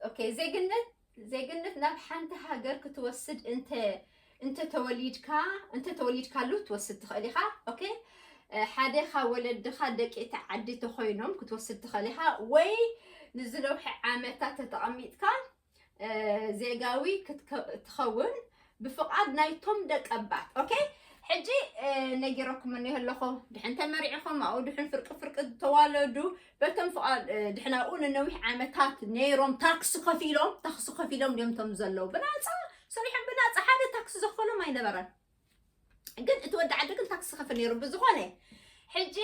ኦኬ ዜግነት ዜግነት ናብ ሓንቲ ሃገር ክትወስድ እንተ እንተ ተወሊድካ እንተ ተወሊድካሉ ትወስድ ትኽእል ኢኻ። ኦኬ፣ ሓደ ካብ ወለድኻ ደቂ እቲ ዓዲ ተኾይኖም ክትወስድ ትኽእል ኢኻ፣ ወይ ንዝነውሐ ዓመታት ተተቐሚጥካ ዜጋዊ ክትከ- ትኸውን ብፍቓድ ናይቶም ደቀባት። ኦኬ፣ ሕጂ ነጊረኩም እኒሀ ኣለኹ። ድሕን ተመሪዕኹም ኣብኡ ድሕን ፍርቂ ፍርቂ ዝተዋለዱ በቶም ፍቓድ ድሕን ኣብኡ ንነዊሕ ዓመታት ነይሮም ታክሲ ከፊሎም ታክሲ ከፊሎም ድዮም ቶም ዘለዉ ብናፃ ሰሪሖም ብናፃ ሓደ ታክሲ ዘኽፈሎም ኣይነበረን። ግን እቲ ወዲ ዓዲ ግን ታክሲ ከፍል ነይሩ። ብዝኾነ ሕጂ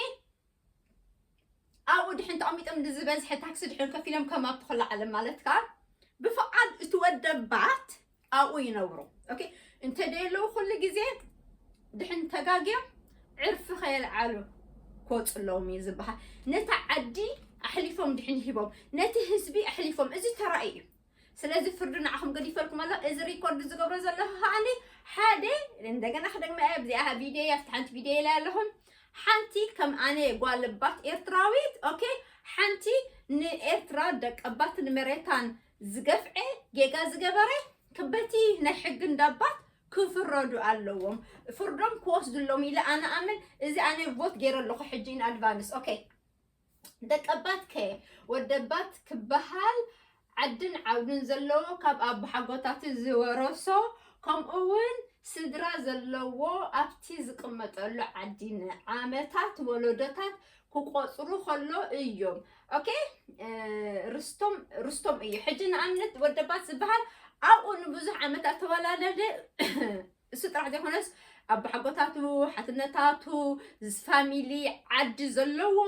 ኣብኡ ድሕን ተቐሚጦም ንዝበዝሐ ታክሲ ድሕን ከፊሎም ከም ኣብቲ ኩላ ዓለም ማለት ከዓ ብፍቓድ እቲ ወደባት ኣብኡ ይነብሩ። ኦኬ፣ እንተደየለዉ ኩሉ ግዜ ድሕን ተጋግዮም ዕርፊ ከየልዓሉ ክወፁ ኣለዎም እዩ ዝበሃል። ነታ ዓዲ ኣሕሊፎም ድሕን ሂቦም ነቲ ህዝቢ ኣሕሊፎም እዚ ተራእዩ እዩ። ስለዚ ፍርዲ ንዓኹም ገዲፈልኩም ኣሎ። እዚ ሪኮርድ ዝገብሮ ዘለኹ ከዓኒ ሓደ እንደገና ክደግመ እያ። ኣብዚኣ ቪድዮ እያ፣ ኣብቲ ሓንቲ ቪድዮ ኢለ ኣለኹም። ሓንቲ ከም ኣነ ጓልባት ኤርትራዊት ኦኬ፣ ሓንቲ ንኤርትራ ደቀባት ንመሬታን ዝገፍዐ ጌጋ ዝገበረ ክበቲ ናይ ሕጊ እንዳባት ክፍረዱ ኣለዎም። ፍርዶም ክወስዱ ኣለዎም ኢለ ኣነ ኣምን። እዚ ኣነ ቮት ገይረ ኣለኹ ሕጂ ኢን ኣድቫንስ ኦኬ። ደቀባት ከ ወደባት ክበሃል ዓድን ዓውድን ዘለዎ ካብ ኣቦሓጎታቱ ዝወረሶ ከምኡ እውን ስድራ ዘለዎ ኣብቲ ዝቕመጠሉ ዓዲ ንዓመታት ወለዶታት ክቆፅሩ ከሎ እዮም። ኦኬ፣ ርስቶም ርስቶም እዩ። ሕጂ ንኣብነት ወደባት ዝበሃል ኣብኡ ንብዙሕ ዓመታት ተወላለደ እሱ ጥራሕ ዘይኮነስ ኣቦሓጎታቱ ሓትነታቱ ፋሚሊ ዓዲ ዘለዎ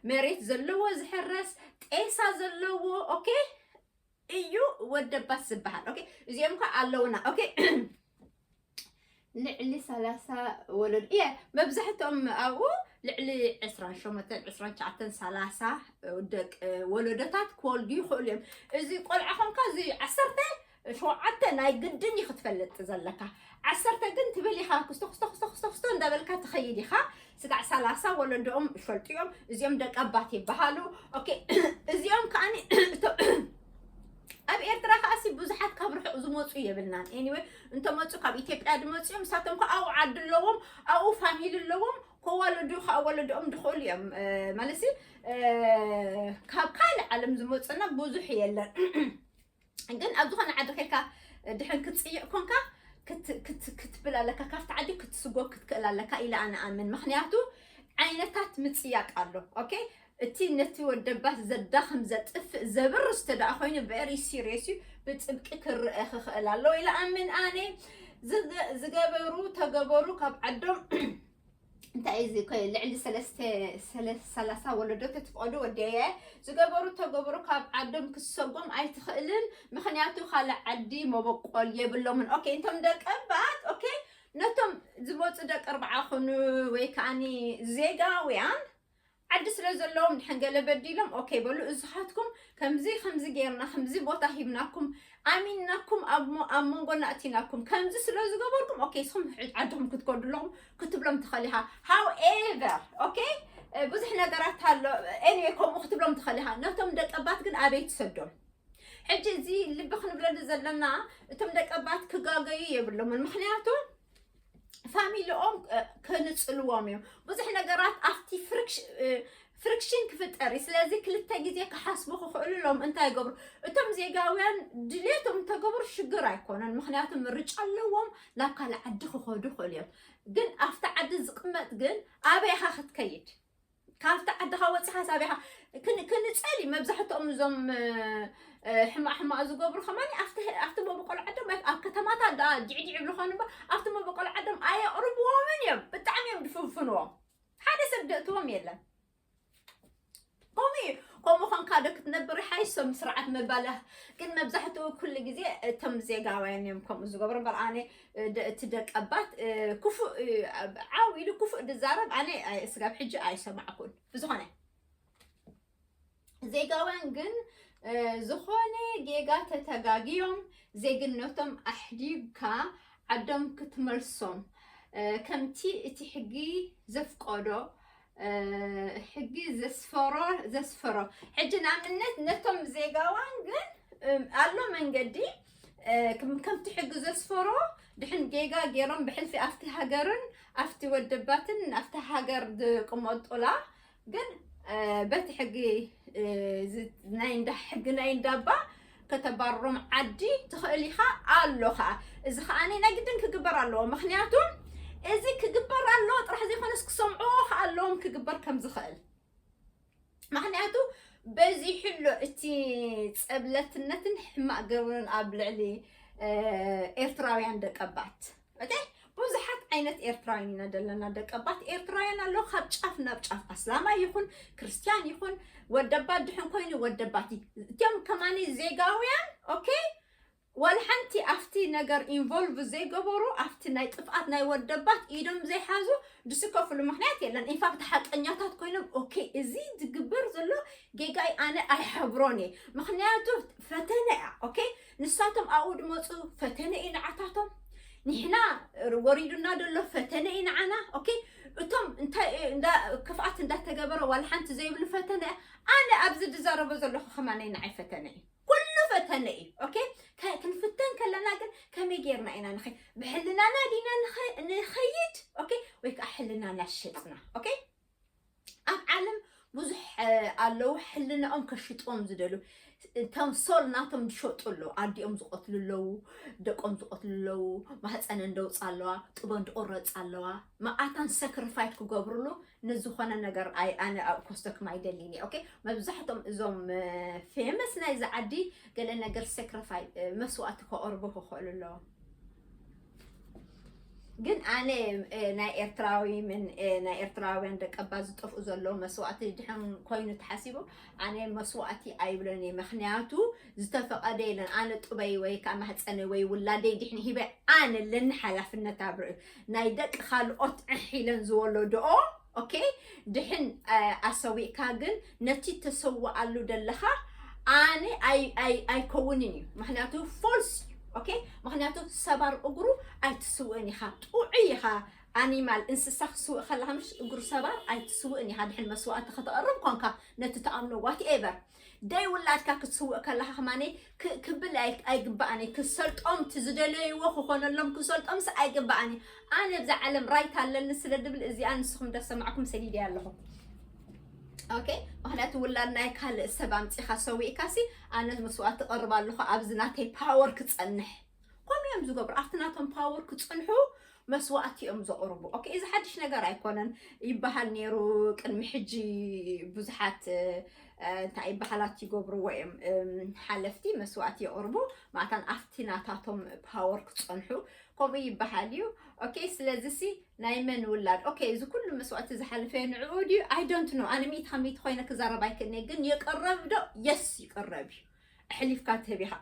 መሬት ዘለዎ ዝሕረስ ጤሳ ዘለዎ ኦኬ እዩ ወደባት ዝበሃል ኦኬ። እዚኦም ከ ኣለውና ኦኬ። ልዕሊ ሰላሳ ወለዶ እየ መብዛሕትኦም ኣብኡ ልዕሊ ዕስራን ሸሞንተን ዕስራን ትሽዓተን ሰላሳ ደቂ ወለዶታት ክወልዱ ይኽእሉ እዮም። እዚ ቆልዓ ኾንካ እዚ ዓሰርተ ሸውዓተ ናይ ግድን እዩ ክትፈልጥ ዘለካ። ዓሰርተ ግን ትብል ኢኻ ክስቶ ክስቶ ክስቶ ክስቶ ክስቶ እንዳበልካ ትኸይድ ኢኻ። ስጋዕ ሰላሳ ወለዶኦም ይፈልጡ እዮም። እዚኦም ደቀባት ይበሃሉ። ኦኬ እዚኦም ከዓኒ እቶ- ኣብ ኤርትራ ከዓሲ ብዙሓት ካብ ርሑቕ ዝመፁ የብልናን። ኤኒወይ እንተመፁ ካብ ኢትዮጵያ ዝመፁ እዮም። ንሳቶም ከ ኣብኡ ዓዲ ኣለዎም፣ ኣብኡ ፋሚሊ ኣለዎም። ከዋለዱ ከኣወለድኦም ዝኽእሉ እዮም። ማለትሲ ካብ ካልእ ዓለም ዝመፁና ብዙሕ የለን። ግን ኣብ ዝኾነ ዓዲ ከይድካ ድሕን ክትፅይቕ ኮንካ ክትብል ኣለካ፣ ካብቲ ዓዲ ክትስጎ ክትክእል ኣለካ ኢለ ኣነ ኣምን። ምክንያቱ ዓይነታት ምፅያቅ ኣሎ። ኦኬ፣ እቲ ነቲ ወደባት ዘዳኽም ዘጥፍእ ዘብርስ እንተ ደኣ ኮይኑ very serious እዩ፣ ብጥብቂ ክረአ ክኽእል ኣለዎ ኢለ ኣምን ኣነ። ዝገበሩ ተገበሩ ካብ ዓዶም እንታይ እዚ ልዕሊ ሰለስተ ሰላሳ ወለዶ ተትፍቐዱ ወደየ ዝገበሩ ተገበሩ ካብ ዓዶም ክሰጎም ኣይትኽእልን፣ ምክንያቱ ካልእ ዓዲ መበቆል የብሎምን። ኦኬ እንቶም ደቀባት ኦኬ ነቶም ዝመፁ ደቂ ኣርባዓ ኹኑ ወይ ከዓኒ ዜጋውያን ዓዲ ስለ ዘለዎም ድሕን ገለ በዲሎም ኦኬ በሉ። እዝኻትኩም ከምዚ ከምዚ ጌርና ከምዚ ቦታ ሂብናኩም ኣሚንናኩም ኣብ መንጎና እቲናኩም ከምዚ ስለ ዝገበርኩም ኦኬ ስኹም ዓድኹም ክትከዱ ኣለኹም ክትብሎም ትኽእል ኢኻ። ሃውኤቨር ኦኬ ብዙሕ ነገራት ኣሎ። ኤኒወይ ከምኡ ክትብሎም ትኽእል ኢኻ። ነቶም ደቀባት ግን ኣበይ ትሰዶም? ሕጂ እዚ ልቢ ክንብለሉ ዘለና እቶም ደቀባት ክጋገዩ የብሎምን። ምክንያቱ ፋሚሊኦም ከንፅልዎም እዮም። ብዙሕ ነገራት ኣብቲ ፍሪክሽን ክፍጠር እዩ። ስለዚ ክልተ ግዜ ክሓስቡ ክኽእሉ ኣለዎም። እንታይ ይገብሩ? እቶም ዜጋውያን ድሌቶም እንተገብሩ ሽግር ኣይኮነን። ምክንያቱ ምርጫ ኣለዎም። ናብ ካልእ ዓዲ ክኸዱ ይኽእሉ እዮም። ግን ኣብቲ ዓዲ ዝቕመጥ ግን ኣበይ ኢኻ ክትከይድ? ካብቲ ዓድኻ ወፂኻ ሳብ ኢኻ ክን- ክንፀሊ። መብዛሕትኦም እዞም እ፣ ሕማቕ ሕማቕ ዝገብሩ ከማኒ ኣብቲ ኣብቲ መበቆል ዓዶም ኣብ ከተማታት ደኣ ጅዕጅዕ ይብሉ ኾኑ እምበር ኣብቲ መበቆል ዓዶም ኣየቕርብዎምን እዮም። ብጣዕሚ እዮም ዝፍንፍንዎም። ሓደ ሰብ ደእትዎም የለን። ከምኡ እዩ። ከምኡ ኾንካ ዶ ክትነብር ይሓይሶም ስርዓት ምባል። ግን መብዛሕትኡ ኩሉ ግዜ እቶም ዜጋውያን እዮም ከምኡ ዝገብሩ እምበር ኣነ እ፣ ደ- እቲ ደቀባት እ፣ ክፉእ እ፣ ዓው ኢሉ ክፉእ ዝዛረብ ኣነ ኣይ- ስጋብ ሕጂ ኣይሰማዕኩን። ብዝኾነ ዜጋውያን ግን እ፣ ዝኾነ ጌጋ ተተጋግዮም ዜግነቶም ኣሕዲግካ ዓዶም ክትመልሶም እ፣ ከምቲ እቲ ሕጊ ዘፍቀዶ እ፣ ሕጊ ዘስፈሮ ዘስፈሮ ሕጂ ንኣብነት ነቶም ዜጋዋን ግን እም፣ ኣሎ መንገዲ እ፣ ከም- ከምቲ ሕጊ ዘስፈሮ ድሕን ጌጋ ገይሮም ብሕልፊ ኣብቲ ሃገርን ኣብቲ ወደባትን ኣብቲ ሃገር ዝቅመጡላ ግን እ፣ በቲ ሕጊ እ፣ ዝ- ናይ እንዳ ሕጊ ናይ እንዳባ ከተባርሮም ዓዲ ትኽእል ኢኻ ኣሎ ከዓ እዚ ከዓ ናይ ግድን ክግበር ኣለዎ። ምክንያቱ እዚ ክግበር ኣለዎ ጥራሕ ዘይኮነስ ክሰምዕዎ ከዓ ኣለዎም ክግበር ከም ዝኽእል። ምክንያቱ በዚሑ ኣሎ እቲ ጸብለትነትን ሕማቕ ግብርን ኣብ ልዕሊ እ፣ ኤርትራውያን ደቀባት። ኦኬ፣ ብዙሓት ዓይነት ኤርትራውያን ኢና ዘለና ደቀባት። ኤርትራውያን ኣለዉ ካብ ጫፍ ናብ ጫፍ፣ ኣስላማይ ይኹን ክርስትያን ይኹን ወደባት ድሕን ኮይኑ ወደባት እዩ። እቲኦም ከማኒ ዜጋውያን ኦኬ፣ ዋላ ሓንቲ ኣብቲ ነገር ኢንቮልቭ ዘይገበሩ ኣብቲ ናይ ጥፍኣት ናይ ወደባት ኢዶም ዘይሓዙ ዝስከፍሉ ምክንያት የለን። ኢንፋክት ሓቀኛታት ኮይኖም ኦኬ፣ እዚ ዝግበር ዘሎ ጌጋይ ኣነ ኣይሓብሮን እየ። ምክንያቱ ፈተነ እያ። ኦኬ፣ ንሳቶም ኣብኡ ድመፁ ፈተነ እዩ ንዓታቶም። ንሕና ወሪዱና ዘሎ ፈተነ እዩ ንዓና። ኦኬ፣ እቶም እንታይ እንዳ ክፍኣት እንዳተገበረ ዋላ ሓንቲ ዘይብሉ ፈተነ እያ። ኣነ ኣብዚ ዝዛረቦ ዘለኹ ከማነይ ንዓይ ፈተነ እዩ። ኩሉ ፈተነ እዩ። ኦኬ፣ ከ- ክንፍተን ከለና ግን ከመይ ጌርና ኢና ንኸ ብሕልናና ዲና ንኸ- ንኸይድ? ኦኬ፣ ወይ ከዓ ሕልናና ሸጥና? ኦኬ፣ ኣብ ዓለም ብዙሕ እ፣ ኣለዉ ሕልናኦም ከሽጥዎም ዝደሉ እቶም ሶል ናቶም ዝሸጡ ኣለዉ። ኣዲኦም ዝቐትሉ ኣለዉ፣ ደቆም ዝቐትሉ ኣለዉ፣ ማህፀነን ደውፃ ኣለዋ፣ ጥበን ዝቆረፃ ኣለዋ። መኣታን ሰክሪፋይት ክገብርሉ ንዝኾነ ነገር ኣይ ኣነ ኣብ ኮስቶክም ኣይደልን እየ። ኦኬ፣ መብዛሕቶም እዞም ፌመስ ናይዚ ዓዲ ገለ ነገር ሰክሪፋይ መስዋእቲ ከቕርቡ ክኽእሉ ኣለዎም። ግን ኣነ እ፣ ናይ ኤርትራዊ ምን እ፣ ናይ ኤርትራውያን ደቀባ ዝጠፍኡ ዘለዉ መስዋእቲ ድሕን ኮይኑ ተሓሲቡ ኣነ መስዋእቲ ኣይብሎን እየ። ምክንያቱ ዝተፈቐደ የለን። ኣነ ጥበይ ወይ ከዓ ማህፀነ ወይ ውላደይ ድሕን ሂበ ኣነ ኣለኒ ሓላፍነት ኣብ ርእዩ ናይ ደቂ ካልኦት ዕሕ ኢለን ዝወለድኦ ኦኬ፣ ድሕን እ፣ ኣሰዊእካ ግን ነቲ ተሰውኣሉ ደለኻ ኣነ ኣይ- ኣይ- ኣይከውንን እዩ። ምክንያቱ ፎልስ እዩ። ኦኬ፣ ምክንያቱ ሰባር እግሩ ኣይትስውእን ኢኻ። ጥዑይ ኢኻ። ኣኒማል እንስሳ ክስውእ ከለኻ ምሽ እግሩ ሰባር ኣይትስውእን ኢኻ። ድሕን መስዋእቲ ከተቕርብ ኮንካ ነቲ ተኣምኖ ዋትኤቨር ደይ ውላድካ ክትስውእ ከለኻ ከማነ ክ- ክብል ኣይ- ኣይግባኣን እዩ። ክሰልጦም እቲ ዝደለይዎ ክኾነሎም ክሰልጦምስ ኣይግባኣን እዩ። ኣነ ኣብዛ ዓለም ራይት ኣለኒ ስለ ድብል እዚኣ ንስኹም እንዳሰማዕኩም ሰዲደ ኣለኹ። ኦኬ፣ ምክንያቱ ውላድ ናይ ካልእ ሰብ ኣምፂኻ ሰዊእካ ሲ ኣነ መስዋእቲ ትቐርብ ኣለኹ ኣብዚ ናተይ ፓወር ክፀንሕ። ከምኡ እዮም ዝገብሩ ኣብቲ ናቶም ፓወር ክፀንሑ መስዋእቲ እዮም ዘቕርቡ። ኦኬ፣ እዚ ሓድሽ ነገር ኣይኮነን። ይበሃል ነይሩ ቅድሚ ሕጂ ብዙሓት እ፣ እንታይ ይበሃላት ይገብርዎ እዮም እም፣ ሓለፍቲ መስዋእቲ የቕርቡ ማእታን ኣብቲ ናታቶም ፓወር ክፀንሑ ከምኡ ይበሃል እዩ። ኦኬ፣ ስለዚ ሲ ናይ መን ውላድ ኦኬ፣ እዚ ኩሉ መስዋእቲ ዝሓለፈ ንዕኡ ድዩ? ኣይ ዶንት ኖ። ኣነ ሚእቲ ካብ ሚእቲ ኮይነ ክዛረብ ኣይክእልነ፣ ግን ይቅረብ ዶ? የስ ይቅረብ እዩ። ኣሕሊፍካ ትህብ ኢኻ።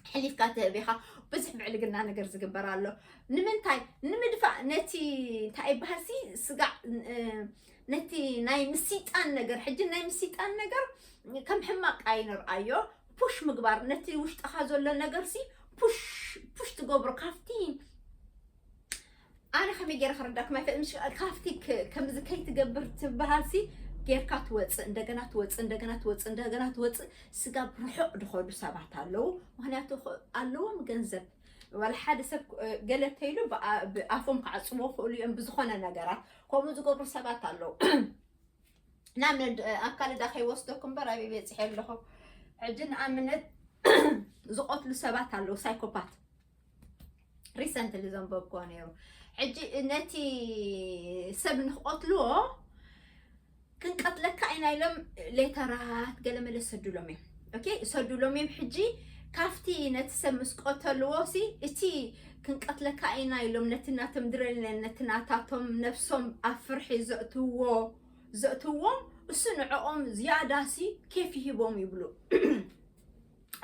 ኣሕሊፍካ ትህብ ኢኻ። ብዙሕ ብዕልግና ነገር ዝግበር ኣሎ። ንምንታይ? ንምድፋእ ነቲ እንታይ ይበሃል ሲ ስጋዕ እ፣ ነቲ ናይ ምስይጣን ነገር ሕጂ ናይ ምስይጣን ነገር ከም ሕማቅ ኣይንርኣዮ። ፑሽ ምግባር ነቲ ውሽጥኻ ዘሎ ነገር ሲ ፑሽ ፑሽ ትገብሮ ካብቲ ኣነ ከመይ ገይረ ክረዳኩም ኣይፈልጥ ምሽ ካብቲ ክ- ከምዚ ከይትገብር ትበሃል ሲ ጌርካ ትወፅእ እንደገና ትወፅእ እንደገና ትወፅእ እንደገና ትወፅእ ስጋብ ርሑቕ ዝኸዱ ሰባት ኣለዉ። ምክንያቱ ኽ- ኣለዎም ገንዘብ ዋላ ሓደ ሰብ እ፣ ገለ ተይሉ ብኣ- ብኣፎም ክዓፅዎ ክእሉ እዮም ብዝኾነ ነገራት ከምኡ ዝገብሩ ሰባት ኣለዉ። ንኣብነት እ፣ ኣብ ካልእ ዳ ከይወስደኩም እምበር ኣበይ በፂሐ ኣለኹ። ሕጂ ንኣብነት ዝቐትሉ ሰባት ኣለዉ ሳይኮፓት recently ዘንበብክዎ ነይሩ። ሕጂ ነቲ ሰብ ንክቐትልዎ ክንቀትለካ ኢና ኢሎም ሌተራት ገለመለ ሰዱሎም እዮም። ኦኬ፣ ሰዱሎም እዮም። ሕጂ ካብቲ ነቲ ሰብ ምስ ቀተልዎ ሲ እቲ ክንቀትለካ ኢና ኢሎም ነቲ ናቶም ድረልነ ነቲ ናታቶም ነፍሶም ኣብ ፍርሒ ዘእትዎ ዘእትዎም እሱ ንዕኦም ዝያዳ ሲ ኬፍ ይህቦም ይብሉ።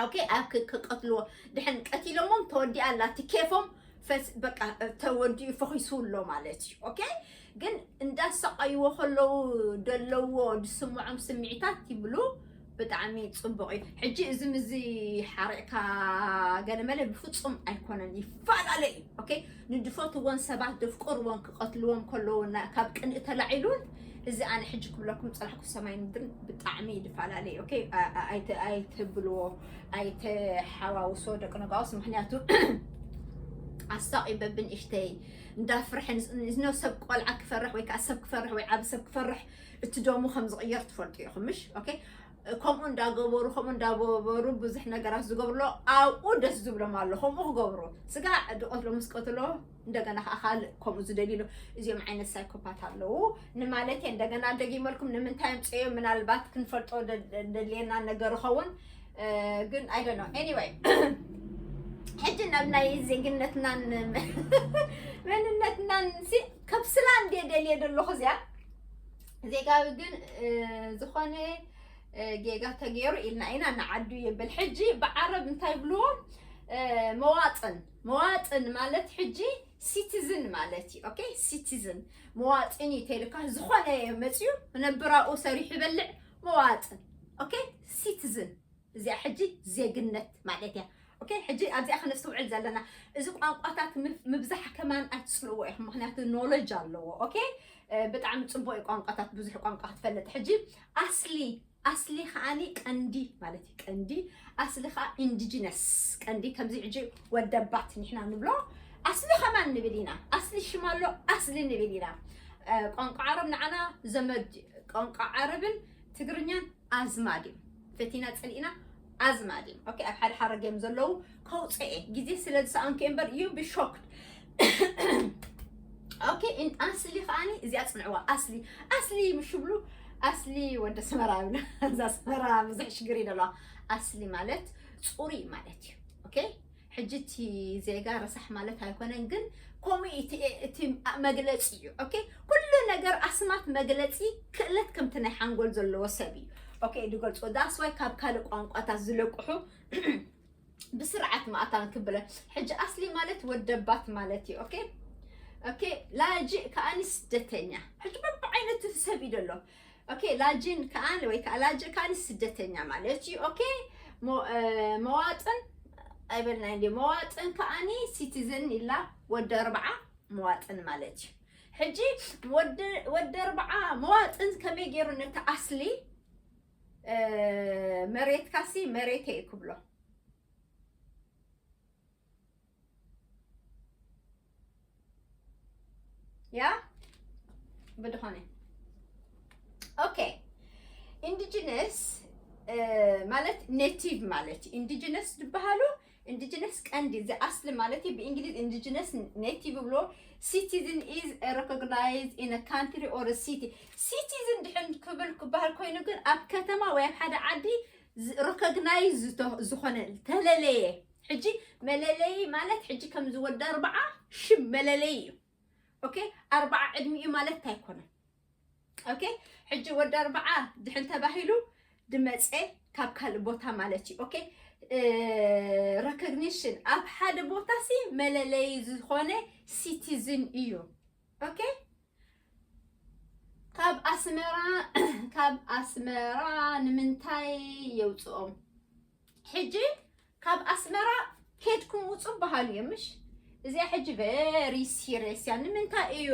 ኦኬ፣ ኣብ ክ- ክቀትልዎ ድሕን ቀቲሎሞም ተወዲኣ ኣላ እቲ ኬፎም ፈስ በቃ ተወዲኡ ፈኺሱ ኣሎ ማለት እዩ። ኦኬ፣ ግን እንዳሰቃይዎ ከለዉ ደለዎ ዝስምዖም ስምዒታት ይብሉ ብጣዕሚ ጽቡቕ እዩ። ሕጂ እዚ ምዚ ሓሪቕካ ገለመለ ብፍጹም ኣይኮነን፣ ይፈላለ እዩ። ኦኬ፣ ንድፈትዎን ሰባት ደፍቅርዎን ክቐትልዎም ከለዉ እና- ካብ ቅንኢ ተላዒሉን እዚ ኣነ ሕጂ ክብለኩም ጸላሕኩ ሰማይ ምድርን ብጣዕሚ ይፈላለ እዩ። ኦኬ፣ ኣ- ኣ- ኣይተ- ኣይትብልዎ፣ ኣይተሓዋውሶ ደቂ ነጋውስ። ምክንያቱ ኣሳቂ በብን እሽተይ እንዳፍርሐ ንስ- ንስ- ሰብ ቆልዓ ክፈርሕ ወይ ከዓ ሰብ ክፈርሕ ወይ ዓብ ሰብ ክፈርሕ እቲ ደሙ ከም ዝቕየር ትፈልጡ ኢኹም ምሽ? ኦኬ፣ ከምኡ እንዳገበሩ ከምኡ እንዳገበሩ ብዙሕ ነገራት ዝገብርሎ ኣብኡ ደስ ዝብሎም ኣሎ። ከምኡ ክገብሩ ስጋ ድቆትሎ ምስ ቀትሎ እንደገና ከዓ ካልእ ከምኡ ዝደልዩ እዚኦም ዓይነት ሳይኮፓት ኣለዉ። ንማለት እየ እንደገና ደጊመልኩም ንምንታይ ምፅዮ ምናልባት ክንፈልጦ ደ- ደ- ደልየና ነገር ይኸውን። እ፣ ግን I don't know, anyway ሕጂ ናብ ናይ ዜግነትናን መንነትናን ሲ ከብስላ እንደ ደልየ ዘለኹ እዚኣ ዜጋዊ ግን እ፣ ዝኾነ እ፣ ጌጋ ተገይሩ ኢልና ኢና ንዓዱ ይብል። ሕጂ ብዓረብ እንታይ ይብልዎ? እ፣ መዋጥን መዋጥን ማለት ሕጂ ሲቲዝን ማለት እዩ። ኦኬ፣ ሲቲዝን መዋጥን እዩ ተይልካ ዝኾነ መፅዩ ነብራኡ ሰሪሑ ይበልዕ መዋጥን። ኦኬ፣ ሲቲዝን እዚኣ ሕጂ ዜግነት ማለት እያ። ኦኬ፣ ሕጂ ኣብዚኣ ከነስተውዕል ዘለና እዚ ቋንቋታት ምብ- ምብዛሕ ከማን ኣይትፅልእዎ ኢኹም፣ ምክንያቱ ኖሌጅ ኣለዎ። ኦኬ፣ እ፣ ብጣዕሚ ፅቡቅ እዩ ቋንቋታት፣ ብዙሕ ቋንቋ ክትፈልጥ። ሕጂ ኣስሊ ኣስሊ ከዓኒ ቀንዲ ማለት እዩ። ቀንዲ ኣስሊ ከዓ ኢንዲጂነስ ቀንዲ ከምዚ ሕጂ ወደባት ንሕና ንብሎ ኣስሊ ከማን ንብል ኢና። ኣስሊ ሽም ኣሎ ኣስሊ ንብል ኢና። እ፣ ቋንቋ ዓረብ ንዓና ዘመድ ቋንቋ ዓረብን ትግርኛን ኣዝማድ እዩ። ፈቲና ጸሊእና ኣዝማድ እዩ። ኦኬ፣ ኣብ ሓደ ሓረግ እዮም ዘለዉ። ከውፅኤ ግዜ ስለ ዝሰኣንኩ እምበር you be shocked። ኦኬ፣ እን- ኣስሊ ከዓኒ እዚኣ ፅንዕዋ። ኣስሊ ኣስሊ ምሽ ብሉ ኣስሊ ወደ ኣስመራ ብሉ እዛ ኣስመራ ብዙሕ ሽግር እዩ ዘለዋ። ኣስሊ ማለት ፅሩይ ማለት እዩ። ኦኬ፣ ሕጂ እቲ ዜጋ ረሳሕ ማለት ኣይኮነን፣ ግን ከምኡ እቲ እቲ መግለፂ እዩ። ኦኬ፣ ኩሉ ነገር ኣስማት መግለፂ ክእለት ከምቲ ናይ ሓንጎል ዘለዎ ሰብ እዩ። ኦኬ፣ ዝገልፅዎ that's why ካብ ካልእ ቋንቋታት ዝለቅሑ ብስርዓት ማእታን ክብለ። ሕጂ ኣስሊ ማለት ወደባት ማለት እዩ። ኦኬ፣ ኦኬ፣ ላጅእ ከዓኒ ስደተኛ። ሕጂ በብዓይነቱ ሰብ እዩ ዘሎ። ኦኬ፣ ላጅን ከዓን ወይ ከዓ ላጅእ ከዓኒ ስደተኛ ማለት እዩ። ኦኬ፣ ሞ- እ፣ መዋጥን ኣይበልና እንዲ መዋጥን ከዓኒ ሲቲዝን ኢላ ወዲ ኣርብዓ መዋጥን ማለት እዩ። ሕጂ ወዲ ወዲ ኣርብዓ መዋጥን ከመይ ገይሩ ነቲ ኣስሊ እ፣ መሬትካሲ መሬተይ ክብሎ ያ ብድኾነ ኦኬ። ኢንዲጂነስ ማለት ኔቲቭ ማለት ኢንዲጂነስ ዝበሃሉ ኢንዲጂነስ ቀንዲ እዚ ኣስሊ ማለት እዩ። ብእንግሊዝ ኢንዲጂነስ ኔቲቭ ብሎ citizen is recognized in a country or city። ሲቲዝን ድሕን ክብል ክበሃል ኮይኑ ግን ኣብ ከተማ ወይ ኣብ ሓደ ዓዲ ዝ- ሪኮግናይዝ ዝተ- ዝኾነ ተለለየ ሕጂ መለለይ ማለት ሕጂ ከምዚ ወዲ ኣርባዓ ሽም መለለይ እዩ። ኦኬ፣ ኣርባዓ ዕድሚኡ ማለት እንታይ ኣይኮነን። ኦኬ፣ ሕጂ ወዲ ኣርባዓ ድሕን ተባሂሉ ድመፀ ካብ ካልእ ቦታ ማለት እዩ። ኦኬ፣ ሬኮግኒሽን ኣብ ሓደ ቦታ ሲ መለለይ ዝኾነ ሲቲዝን እዩ። ኦኬ፣ ካብ ኣስመራ ካብ ኣስመራ ንምንታይ የውፅኦም? ሕጂ ካብ ኣስመራ ኬድኩም ውፁ በሃሉ እዮም ምሽ? እዚኣ ሕጂ ቨሪ ሲሪየስ እያ። ንምንታይ እዩ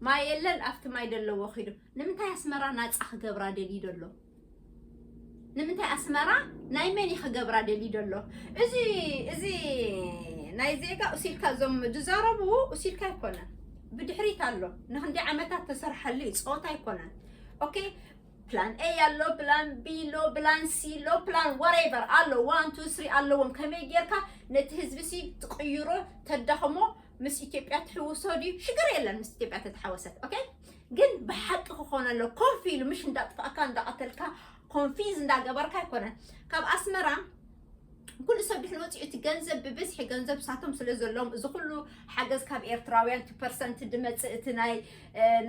ማይ የለን ኣብቲ ማይ ዘለዎ ኪዱ? ንምንታይ ኣስመራ ናፃ ክገብራ ደልዩ ደሎ? ንምንታይ ኣስመራ ናይ መን እዩ ክገብራ ደልዩ ደሎ? እዚ እዚ ናይ ዜጋ እሲልካ እዞም ዝዛረቡ እሲልካ ኣይኮነን፣ ብድሕሪት ኣሎ። ንክንደይ ዓመታት ተሰርሐሉ እዩ፣ ፀወታ ኣይኮነን። ኦኬ፣ ፕላን ኤ ኣሎ፣ ፕላን ቢ ኣሎ፣ ፕላን ሲ ኣሎ፣ ፕላን ዋሬቨር ኣሎ፣ ዋን ቱ ስሪ ኣለዎም። ከመይ ጌርካ ነቲ ህዝቢ ሲ ትቕይሮ፣ ተዳኽሞ፣ ምስ ኢትዮጵያ ትሕውሶ ድዩ? ሽግር የለን ምስ ኢትዮጵያ ተተሓወሰት። ኦኬ፣ ግን ብሓቂ ክኾነ ኣሎ። ኮፍ ኢሉ ምሽ እንዳጥፋእካ እንዳቐተልካ ኮንፊዝ እንዳገበርካ ኣይኮነን። ካብ ኣስመራ ኩሉ ሰብ ድሕን ወፂኡ እቲ ገንዘብ ብብዝሒ ገንዘብ ሳቶም ስለ ዘለዎም እዚ ኩሉ ሓገዝ ካብ ኤርትራውያን ቱ ፐርሰንት ድመፅእ እቲ ናይ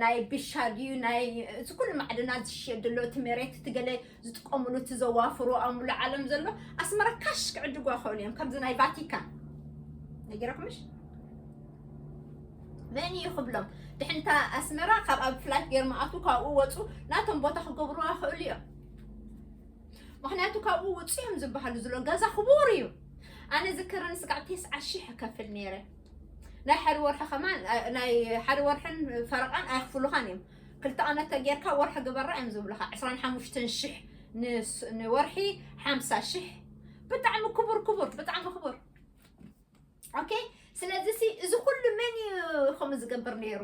ናይ ብሻ ድዩ ናይ እቲ ኩሉ ማዕድናት ዝሽየጥ ዘሎ እቲ መሬት እቲ ገለ ዝጥቀምሉ እቲ ዘዋፍሩ ኣብ ሙሉእ ዓለም ዘሎ ኣስመራ ካሽ ክዕድጓ ይኽእሉ እዮም። ከምዚ ናይ ቫቲካን ነጊረኩምሽ መን እዩ ክብሎም ድሕንታ ኣስመራ ካብ ኣብ ፍላይት ገይሮም ኣቱ ካብኡ ወፁ ናቶም ቦታ ክገብሩዋ ይኽእሉ እዮም። ምክንያቱ ካብኡ ውፁ እዮም ዝበሃሉ ዝሎ ገዛ ክቡር እዩ። ኣነ ዝክርን ስጋዕ ተስዓ ሽሕ እከፍል ነይረ። ናይ ሓደ ወርሒ ከማን ናይ ሓደ ወርሕን ፈረቃን ኣይክፍሉኻን እዮም። ክልተ ቀነት ተጌርካ ወርሒ ግበራ እዮም ዝብሉኻ ዕስራን ሓሙሽተን ሽሕ ንወርሒ ሓምሳ ሽሕ። ብጣዕሚ ክቡር ክቡር ብጣዕሚ ክቡር። ኦኬ። ስለዚ ሲ እዚ ኩሉ መን እዩ ከምኡ ዝገብር ነይሩ?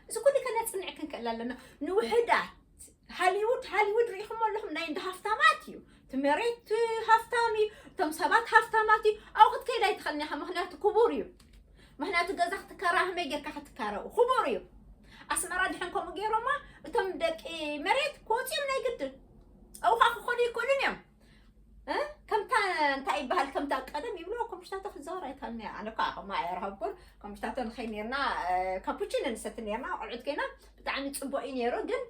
እዚ ኩሉ ከነፅንዕ ክንክእል ኣለና። ንውሕዳት ሃሊውድ ሃሊውድ ርኢኹም ኣለኹም ናይ እንዳ ሃፍታማት እዩ። እቲ መሬት ሃፍታም እዩ። እቶም ሰባት ሃፍታማት እዩ። ኣብኡ ክትከይድ ኣይትኽእልን ኢኻ ምክንያቱ ክቡር እዩ። ምክንያቱ ገዛ ክትከራ ከመይ ጌርካ ክትካረኡ ክቡር እዩ። ኣስመራ ድሕን ከምኡ ገይሮማ እቶም ደቂ መሬት ክወፅኦም ናይ ግድን ኣብኡ ከዓ ክኾኑ ይክእሉን እዮም። ከምታ እንታይ ይበሃል ከምታ ቀደም ይብሎ ኮምሽታቶ ክዛወር ኣይታልኒ ኣነ ከዓ ከምኡ ኣይረኸብኩን። ኮምሽታቶ ንኸይ ነርና ካፑቺኖ ንሰቲ ነርና ቆልዑት ኮይና ብጣዕሚ ፅቡቅ እዩ ነይሩ ግን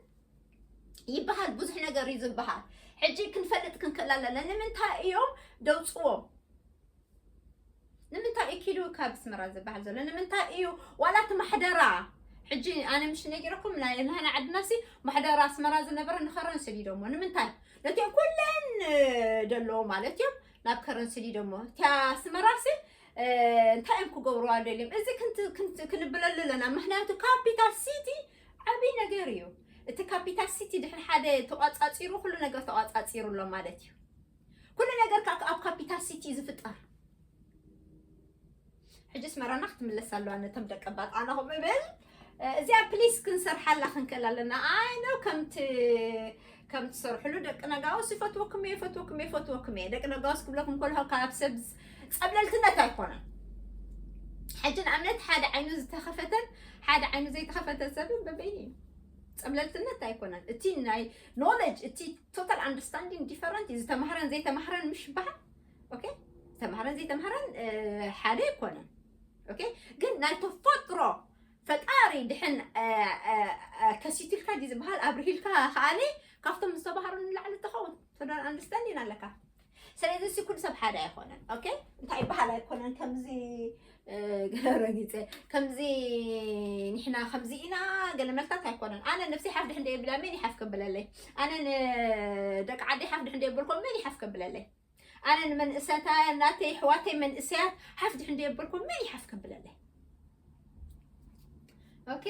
ይበሃል ብዙሕ ነገር እዩ ዝበሃል። ሕጂ ክንፈልጥ ክንክእል ኣለና ንምንታይ እዮም ደውፅዎም? ንምንታይ እዩ ኪዱ ካብ ኣስመራ ዝበሃል ዘሎ ንምንታይ እዩ ዋላ እቲ ማሕደራ? ሕጂ ኣነ ምሽ ነጊረኩም ናይ ናህና ዓድና ሲ ማሕደራ ኣስመራ ዝነበረ ንኸረን ስዲዶሞ ንምንታይ? ነቲኦም ኩለን ደለዎ ማለት እዮም ናብ ከረን ስዲዶሞ እቲ ኣስመራ ሲ እንታይ እዮም ክገብርዋ ደልዮም እዚ ክንብለሉ ኣለና ምክንያቱ ካፒታል ሲቲ ዓብይ ነገር እዩ። እቲ ካፒታል ሲቲ ድሕን ሓደ ተቋፃፂሩ ኩሉ ነገር ተቋፃፂሩ ኣሎ ማለት እዩ። ኩሉ ነገር ከዓ ኣብ ካፒታል ሲቲ ዝፍጠር። ሕጂ ኣስመራና ክትምለስ ኣለዋ ነቶም ደቂ ባጣና ከምኡ ብል እዚኣ ፕሊስ ክንሰርሓላ ክንክእል ኣለና። ኣይ ነው ከምቲ ከም ትሰርሕሉ ደቂ ነጋውስ ይፈትወኩም እየ ይፈትወኩም እየ ይፈትወኩም እየ ደቂ ነጋውስ ክብለኩም ከልሆ ካብ ሰብ ጸብለልትነት ኣይኮነን። ሕጂ ንኣብነት ሓደ ዓይኑ ዝተኸፈተን ሓደ ዓይኑ ዘይተኸፈተ ሰብን በበይኑ እዩ። ጸብለልትነት ኣይኮነን። እቲ ናይ ኖሌጅ እቲ ቶታል ኣንደርስታንዲንግ ዲፈረንት እዩ። ዝተማህረን ዘይተማህረን ምሽ ይበሃል። ኦኬ ዝተማህረን ዘይተማህረን ሓደ ኣይኮነን። ኦኬ ግን ናይ ተፈጥሮ ፈጣሪ ድሕን ከሲትልካ ዲ ዝበሃል ኣብርሂልካ ከኣኒ ካብቶም ዝተባህሩ ንላዕሊ ትኸውን። ቶታል ኣንደርስታንዲንግ ኣለካ። ስለዚ እዚ ኩሉ ሰብ ሓደ ኣይኮነን። ኦኬ እንታይ ይበሃል ኣይኮነን ከምዚ ረጊፀ ከምዚ ንሕና ከምዚ ኢና ገለ መልታት ኣይኮነን። ኣነ ነብሲ ሓፍ ድሕን ደየብላ መን ይሓፍ ከብለለይ? ኣነ ንደቂ ዓዲ ሓፍ ድሕን ደየብልኮም መን ይሓፍ ከብለለይ? ኣነ ንመንእሰታ ናተይ ኣሕዋተይ መንእሰያት ሓፍ ድሕን ደየብልኮም መን ይሓፍ ከብለለይ? ኦኬ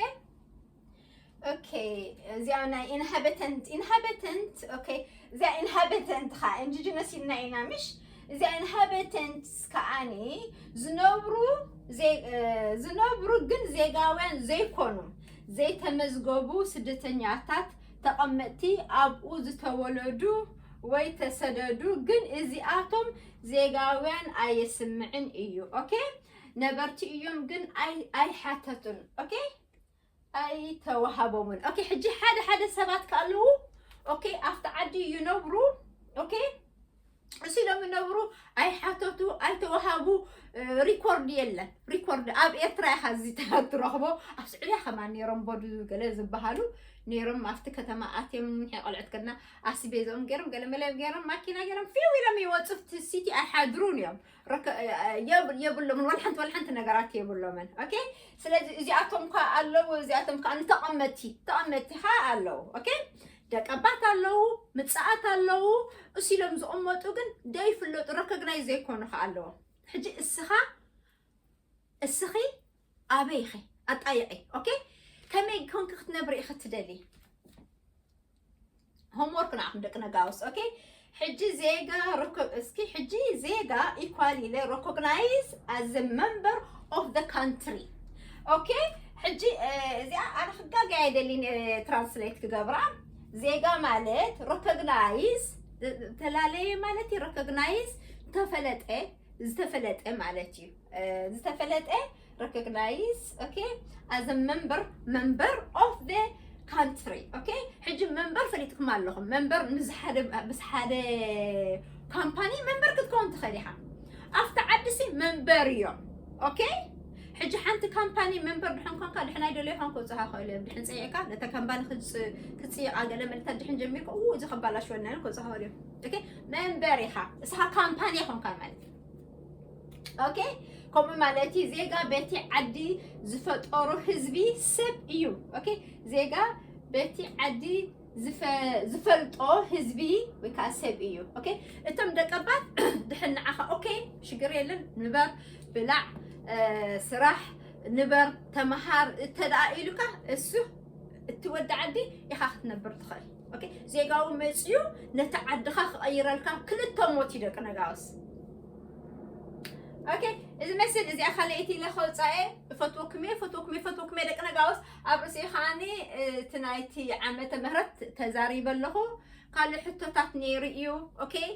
ኦኬ እዚኣ ናይ ኢንሃቢተንት ኢንሃቢተንት ኦኬ እዚኣ ኢንሃቢተንት ካ ኢንዲጂነስ ኢልና ኢና ምሽ እዚኣ ኢንሃቢተንትስ ከዓኒ ዝነብሩ ዝነብሩ ግን ዜጋውያን ዘይኮኑ ዘይተመዝገቡ ስደተኛታት ተቐመጥቲ ኣብኡ ዝተወለዱ ወይ ተሰደዱ ግን እዚኣቶም ዜጋውያን ኣየስምዕን እዩ ኦኬ ነበርቲ እዮም ግን ኣይሓተቱን ኦኬ ኣይተዋሃቦምን ኦኬ ሕጂ ሓደ ሓደ ሰባት ከኣለዉ ኦኬ ኣብቲ ዓዲ ይነብሩ ኦኬ እሱ ኢሎም ይነብሩ ኣይሓተቱ ኣይተዋሃቡ ሪኮርድ የለን ሪኮርድ ኣብ ኤርትራ ኢኻ እዚ ትረኽቦ ኣብ ስዑድያ ከማን ነይሮም ቦዱ ገለ ዝበሃሉ ነይሮም ኣብቲ ከተማ ኣትዮም ቆልዑት ከና ኣስቤዘኦም ገይሮም ገለ መለ ገይሮም ማኪና ገይሮም ፊው ኢሎም ይወፁ ኣብቲ ሲቲ ኣይሓድሩን እዮም የብሎምን ወላ ሓንቲ ወላ ሓንቲ ነገራት የብሎምን ኦኬ ስለዚ እዚኣቶም ከ ኣለዉ እዚኣቶም ከ ንተቐመቲ ተቐመቲ ከ ኣለዉ ኦኬ ደቀባት ኣለዉ ምፅኣት ኣለዉ እሱ ኢሎም ዝቕመጡ ግን ደይፍለጡ ረኮግናይዝ ዘይኮኑ ከ ኣለዉ ሕጂ እስኻ እስኺ ኣበይ ኢኺ ኣጣይቂ ኦኬ ከመይ ኮንኪ ክትነብሪ ኢኺ ትደሊ ሆምወርክ ንዓኹም ደቂ ነጋውስ ኦኬ ሕጂ ዜጋ እስኪ ሕጂ ዜጋ ኢኳል ኢለ ሮኮግናይዝ ኣዘ መንበር ኦፍ ዘ ካንትሪ ኦኬ ሕጂ እዚኣ ኣነ ክጋገ ኣይደሊን ትራንስሌት ክገብራ ዜጋ ማለት recognize፣ ተላለየ ማለት እዩ። Recognize፣ ተፈለጠ፣ ዝተፈለጠ ማለት እዩ። ዝተፈለጠ፣ recognize፣ okay፣ as a member፣ member of the country። Okay፣ ሕጂ መንበር ፈሊጥኩም ኣለኹም። መንበር ምስ ሓደ፣ ምስ ሓደ ካምፓኒ መንበር ክትከውን ትኽእል ኢኻ። ኣብቲ ዓዲ ሲ መንበር እዮም። Okay፣ ሕጂ ሓንቲ ካምፓኒ መንበር ድሕን ኮንካ፣ ድሕን ኣይደለዩ ኳን ክወፅኻ ክእል እዮም። ድሕን ፀይዕካ ነተ ካምፓኒ ክፅይቃ ገለ መልታት ድሕን ጀሚርካ፣ ኡ፣ እዚ ከባላሽወና እዮም፣ ክወፅኻ ክእል እዮም። Okay፣ መንበር ኢኻ፣ እስኻ ካምፓኒ ይኾንካ ማለት እዩ። Okay፣ ከምኡ ማለት እዩ። ዜጋ በቲ ዓዲ ዝፈጠሩ ህዝቢ ሰብ እዩ። Okay፣ ዜጋ በቲ ዓዲ ዝፈ-፣ ዝፈልጦ ህዝቢ ወይ ከዓ ሰብ እዩ። Okay፣ እቶም ደቀባት ድሕን ንዓኻ፣ okay፣ ሽግር የለን፣ ንበር፣ ብላዕ፣ ስራሕ፣ ንበር፣ ተመሃር እተደኣ ኢሉካ፣ እሱ እቲ ወዲ ዓዲ ኢኻ ክትነብር ትኽእል። Okay፣ ዜጋዊ መፅዩ ነቲ ዓድኻ ክቐይረልካ ክልተ ሞት እዩ ደቂ ነጋውስ። Okay፣ እዚ መስል እዚኣ ካልኣይቲ ኢለ ከውፃኤ፣ እፈትወኩም እየ፣ እፈትወኩም እየ፣ እፈትወኩም እየ ደቂ ነጋውስ። ኣብ ርእሲ ከዓኒ እቲ ናይቲ ዓመተ ምህረት ተዛሪበ ኣለኹ። ካልእ ሕቶታት ነይሩ እዩ። Okay፣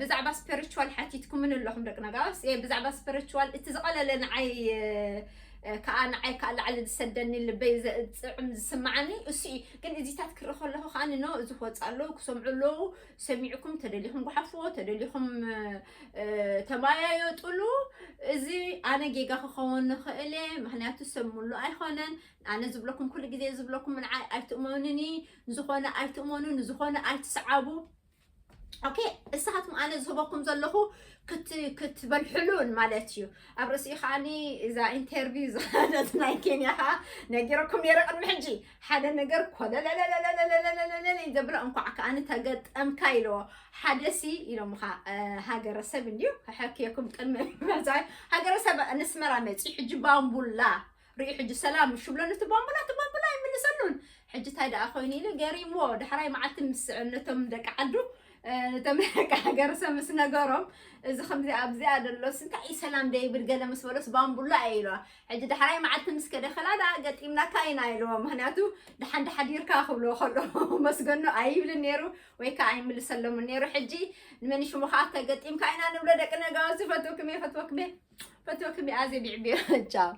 ብዛዕባ spiritual ሓቲትኩምን ኣለኹም ደቂ ነጋውስ። ብዛዕባ spiritual እቲ ዝቐለለ ንዓይ ከዓ፣ ንዓይ ከዓ ላዕሊ ዝሰደኒ፣ ልበይ ዘፅዕም ዝስማዓኒ እሱ እዩ። ግን እዚታት ክርኢ ከለኹ ከዓኒ፣ ኖ፣ እዚ ክወፅእ ኣለዉ፣ ክሰምዑ ኣለዉ። ሰሚዕኩም ተደሊኹም ጓሓፍዎ፣ ተደሊኹም ተመያየጥሉ። እዚ ኣነ ጌጋ ክኸውን ንኽእል እየ፣ ምኽንያቱ ሰብ ሙሉ ኣይኮነን። ኣነ ዝብለኩም፣ ኩሉ ግዜ ዝብለኩም፣ ንዓይ ኣይትእመኑኒ፣ ንዝኾነ ኣይትእመኑ፣ ንዝኾነ ኣይትስዓቡ። Okay፣ እሳኻትኩም ኣነ ዝህበኩም ዘለኹ ክት-፣ ክትበልሕሉን ማለት እዩ። ኣብ ርእሲኡ ከዓኒ እዛ ኢንተርቪው ዝኸደት ናይ ኬንያ ከዓ ነጊረኩም ነይረ ቅድሚ ሕጂ። ሓደ ነገር ኮለለለለለለለለለለለ ዘብሎ፣ እንኳዕ ከዓኒ ተገጠምካ ኢልዎ። ሓደ ሲ ኢሎምኻ፣ ሃገረሰብ እንድዩ፣ ከሐክየኩም ቅድሚ መዛይ። ሃገረሰብ ኣስመራ መፂ፣ ሕጂ ባምቡላ ርኢ፣ ሕጂ ሰላም ሽብሎ፣ ነቲ ባምቡላ፣ እቲ ባምቡላ ኣይምልሰሉን። ሕጂ እንታይ ደኣ ኮይኑ ኢሉ ገሪምዎ። ዳሕራይ መዓልቲ ምስ ነቶም ደቂ ዓዱ፣ ነቶም ደቂ ሃገረሰብ ምስ ነገሮም፣ እዚ ከምዚ ኣብዚኣ ደሎስ እንታይ እዩ ሰላም ደይብል ገለ ምስ በሎስ፣ ባምቡላ እየ ኢልዋ። ሕጂ ዳሕራይ መዓልቲ ምስ ከደ፣ ከላ ደኣ ገጢምናካ ኢና ኢልዎ። ምኽንያቱ ደሓን ደሓዲርካ ክብልዎ ከሎ መስገኖ ኣይብልን ነይሩ፣ ወይ ከዓ ኣይምልሰሎምን ነይሩ። ሕጂ ንመን ሽሙ ከዓ ተገጢምካ ኢና ንብሎ። ደቂ ነጋውስ፣ ፈትወኩም እየ፣ ፈትወኩም እየ፣ ፈትወኩም እየ። ኣዜ ቢዕቢዮ። ቻው።